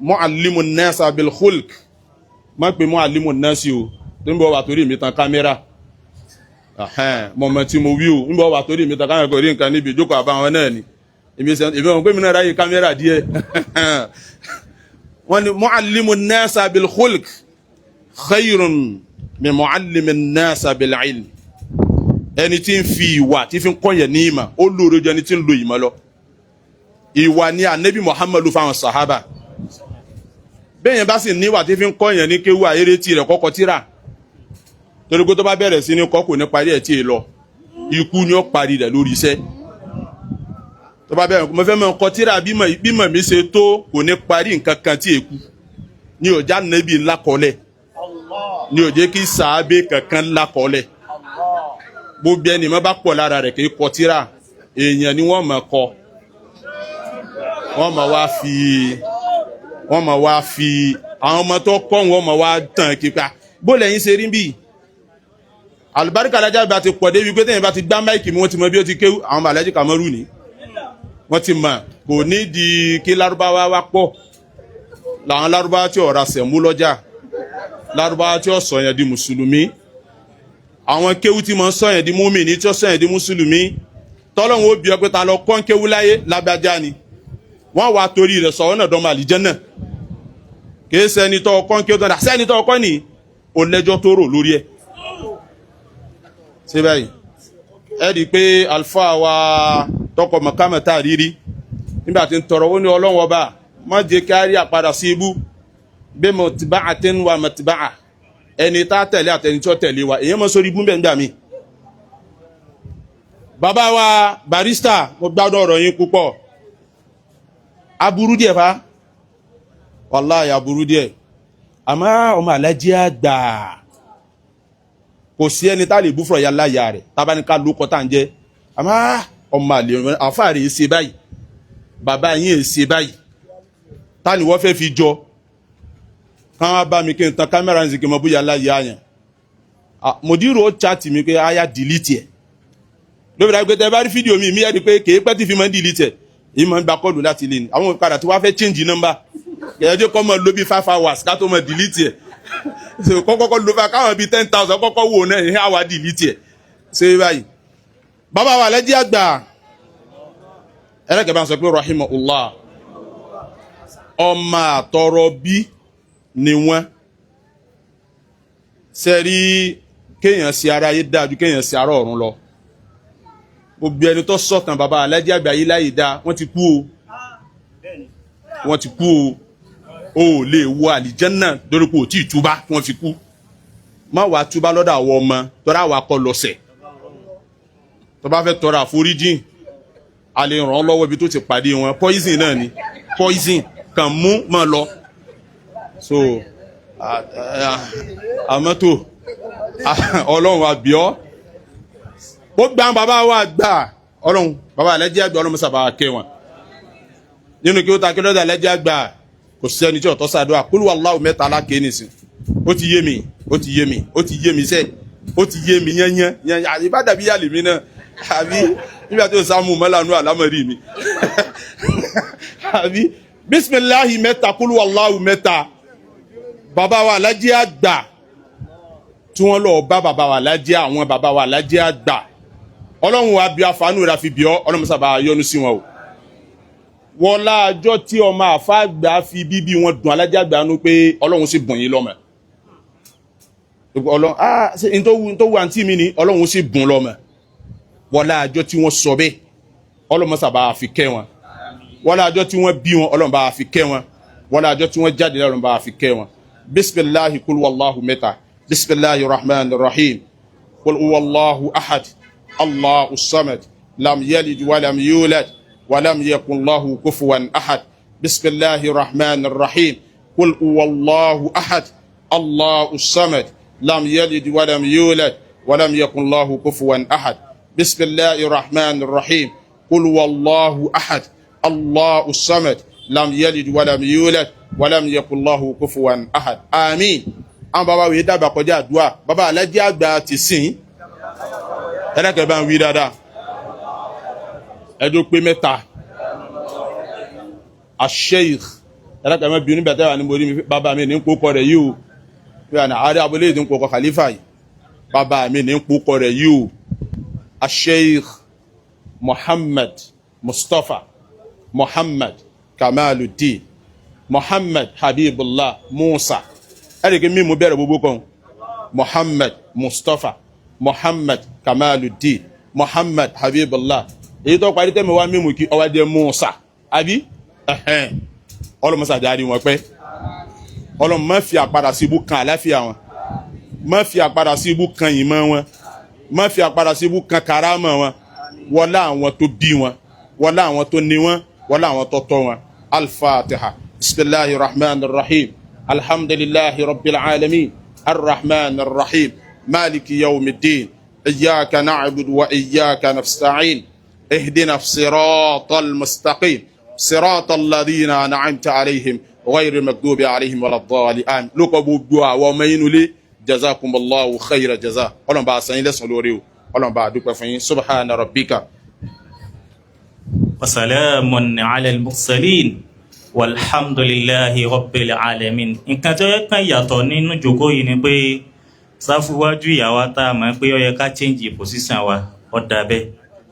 mu'allimu nasa bil khulq, má pé mu'allimu nasi o tó ń bọ̀ wà torí mi tan kámẹ́rà mọ̀mọ́ tí mo wí o, ń bọ̀ wà torí mi tan kámẹ́rà kò rí nǹkan níbi ìjókòó àbáwọn náà ni èmi wọn pé mi náà ráyè kámẹ́rà díẹ̀. Wọ́n ní mu'allimu nasa bil khulq khayrun min mu'allimi nasa bil ilm, ẹni tí ń fi ìwà tí fi ń kọ́yẹ̀ ní ìmọ̀ ó lóore ju ẹni tí ń lo ìmọ̀ lọ. Ìwà ni anabi Muhammadu fáwọn sahaba, bẹ́ẹ̀ yẹn bá sì níwà tí fi ń kọ́yẹ̀ ní kéwú ayéré tí rẹ̀ kọ́kọ́ tíra, torí pé tó bá bẹ̀rẹ̀ sí ní kọ́ kò ní parí ẹ̀ tí ì lọ, ikú ni ó parí rẹ̀ lórí iṣẹ́. Tó bá bẹ̀rẹ̀ mo fẹ́ mọ̀ kọ́ tíra bímọ mi ṣe tó kò ní parí nǹkan kan tí èkú ni ò já nẹ́bí ńlá kọ́lẹ̀, ni ò jẹ́ kí sàábé kankan ńlá kọ́lẹ̀. Gbogbo ẹni mọ́ bá pọ̀ lára rẹ̀ kì í kọ tíra, èèyàn ni wọ́n mọ̀ kọ. Wọ́n mọ̀ wá fi àwọn ọmọ tó kọ́ wọn mọ̀ wá tàn kípa bó lẹ́yìn ṣe rí bí. Àlùbáríkà alájà bá ti pọ̀ débi pé tẹ̀yìn bá ti gbá máìkì mi, wọ́n ti mọ bí ó ti kéwú. Àwọn ọmọ Alhaji Kamaru ni wọ́n ti mọ̀, kò ní di kí lárúbáwá wá pọ̀. Làwọn lárúbáwá tí ọ̀rá sẹ̀mú lọ́jà, lárúbáwá tí ó sọ yẹn di mùsùlùmí, àwọn kéwú tí mo ń sọ yẹn di múmìnì, tí ó sọ yẹn di mùsùlùmí, tọ́lọ́hún ó bí ọ pé ta lọ kọ́ ń kéwú láyé, lágbájá ni. Wọ́n wá torí rẹ̀ sọ ọ́nà dọ́mọ àlìjẹ́nà. Kìí sẹ́ni tọ́ ọkọ́ ń kéwú tán, sẹ́ni tọ́ ọkọ́ ni ò lẹ́jọ́ tó rò lórí ẹ̀. Ṣé báyìí ẹ rí i pé àlùfáà wa tọkọ mọ̀kámẹ́ta rírí nígbà tí ń tọrọ, ó ní Ọlọ́run ọba má jẹ́ kí á rí àpadà sí ibú bí mọ̀tìbá àti ń wa mọ̀tìbá ẹni tá a tẹ̀lé àtẹni tí ó tẹ̀lé wa, èyàn mọ̀ sórí ibú bẹ́ẹ̀ ń gbà mí. Bàbá wa barista, mo gbádùn ọ̀rọ̀ yín púpọ̀. Aburú díẹ̀ fa, wàláhì aburú díẹ̀, àmọ́ ọmọ alájí àgbà kò sí ẹni tá a lè bú fúnra ya láyà rẹ̀ tábánikà ló kọ́ tá à ń jẹ́. Àmọ́ ọmọ àlè àfáà rẹ̀ ṣe báyìí, bàbá yín ṣe báyìí, ta ni wọ́n fẹ́ fi jọ? Kàn wá bá mi kí n tan kámẹ́rà ní sìkì mọ́ bóyá láyé àyàn mòdìrò ó chat mi pé aya delete ẹ̀ lóbi dáa pé tẹ bá rí fídíò mi mi yẹ́ di pé kèé pẹ́ tí fi máa ń delete ẹ̀. Yìí máa ń gba kọ́ọ̀lù láti ilé ni àwọn padà tí wàá fẹ́ change number kẹ̀yẹ́dẹ́ kọ́ mọ́ ló bí 5 hours ká tó mọ́ delete ẹ̀. So kọ́kọ́ ló fà káwọn bíi 10,000 kọ́kọ́ wò náà ìhẹ́ àwa delete ẹ̀. Ṣé báyìí bàbá wa lẹ́jẹ́ àgbà ẹlẹ́kẹ̀ẹ́ bá ń sọ pé rahimahullah, ọmọ àtọrọ bí ni wọ́n sẹ́rí. Kéèyàn sí ara yé dáa ju kéèyàn sí ara ọ̀run lọ. Gbogbo ẹni tó sọ̀tàn bàbá alájẹ́ àgbà yìí láyè dáa, wọ́n ti kú o, wọ́n ti kú o. O ò lè wọ àlìjẹ́nnà lórí pé o tí ì túbá kí wọ́n fi kú. Má wàá túbá lọ́dọ̀ àwọn ọmọ tọ́ra àwa kọ́ lọ́sẹ̀. Tó bá fẹ́ tọrọ àforíjìn, a lè ràn ọ́ lọ́wọ́ ibi tó ti pàdé wọn. Poison náà ni poison kàn mú mọ́ lọ. So àmọ́ tó ọlọ́run àbíọ́ ó gbà bàbá wa gbà ọlọ́run bàbá alẹ́jẹ́ àgbà, ọlọ́run sábà kẹ́ wọn nínú kí ó ta kí lọ́dọ̀ alẹ́jẹ́ àgbà. Kò sẹ́ni tí ọ̀tọ́ sàdúrà kúlù wàláhù mẹ́ta aláké nìsín. Ó ti yé mi, ó ti yé mi, ó ti yé mi sẹ́, ó ti yé mi yányán yányán. Àbí bá dàbí yàlè mi náà, àbí nígbà tó sàmú mọ́lànú àlámọ̀rí mi, àbí bisimilahi mẹ́ta, kúlù wàláhù mẹ́ta. Bàbá wa alájẹ́ àgbà tí wọ́n lọ bá bàbá wa alájẹ́, àwọn bàbá wa alájẹ́ àgbà, ọlọ́run wa bí afánú rẹ̀ fi bí ọ. Ọlọ́run sábà yọ́nú sí wọn o. Wọ́n láàjọ tí ọmọ àfáàgbà fi bíbí wọn dùn alájẹ́ àgbà nú pé ọlọ́run sì bùn yín lọ́mọ. Ọlọ́run ah ṣe n tó wù àǹtí mi ni, ọlọ́run sì bùn lọ́mọ. Wọ́n láàjọ tí wọ́n sọ bẹ́ẹ̀, ọlọ́run sábà fi kẹ́ wọn. Wọ́n láàjọ tí wọ́n bí wọn, ọlọ́run bá fi kẹ́ wọn. Wọ́n láàjọ tí wọ́n jáde, ọlọ́run bá fi kẹ́ wọn. Bisimilahi kul wàlláhu mẹ́ta. Bisimilahi rahman rahim, kul wàlláhu ahad, allahu samad, lam yalid walam yulad walam yakun lahu kufuwan ahad. Bisimilahi rahman rahim, kul wàlláhu ahad, allahu samad, lam yalid walam yulad walam yakun lahu kufuwan ahad. Bisimilahi rahman rahim, kul wàlláhu ahad, allahu samad, lam yalid walam yulad walam yakun lahu kufuwan ahad. Àmín. Àwọn bàbá wòye dàgbà kọjá àdúrà. Bàbá alájẹ àgbà ti sìn ẹlẹ́kẹ̀ẹ́ bá ń wí dáadáa, ẹjọ́ pé mẹ́ta. Asheikh ẹlẹ́kẹ̀ẹ́ mẹ́ bínú bẹ̀tẹ̀ wà ní mo rí mi. Bàbá mi ní ń kókọ rẹ̀ yìí o. Bí wà ní àárẹ̀ abúlé yìí ní ń kókọ khalifa yìí, bàbá mi ní ń kókọ rẹ̀ yìí o. Asheikh Muhammad Mustapha Muhammad Kamaluddin Muhammad Habibullah Musa. Ẹ̀rìkì mímú bẹ̀rẹ̀ gbogbo kan: Muhammad Mustapha Muhammad Kamaluddin Muhammad Habibullah. Èyí tó parí tẹ́mi wá mímú kí ọwá jẹ́ Musa àbí ọlọ́mọsá jáde wọn pẹ́. Ọlọ́mọ má fi àpadà sí ibú kan àláfíà wọn, má fi àpadà sí ibú kan ìmọ̀ wọn, má fi àpadà sí ibú kan karama wọn. Wọlá àwọn tó bí wọn, wọlá àwọn tó ní wọn, wọlá àwọn tó tọ́ wọn. Al-Fatiha. Bisimilahi rahman rahim, alhamdulilahi rabbil alamin, arrahman rahim, maliki yawmiddin. إياك نعبد وإياك نستعين اهدنا الصراط المستقيم صراط الذين أنعمت عليهم غير المغضوب عليهم ولا الضالين. آمين. Lóko gbogbo àwọn ọmọ inú ilé, jazakumullahu khayra jaza. Ọlọ́run bá a san yín lẹ́san lórí o, Ọlọ́run bá a dúpẹ́ fún yín. Subhana rabbika. Wasalaamu ala al-mursalin walhamdulillahi rabbil alamin. Nǹkan tó yẹ kàn yàtọ̀ nínú ìjókòó yìí ni pé sáfúwájú ìyàwó tá a mọ̀ pé ó yẹ ká change position wa, ó dà bẹ́ẹ̀.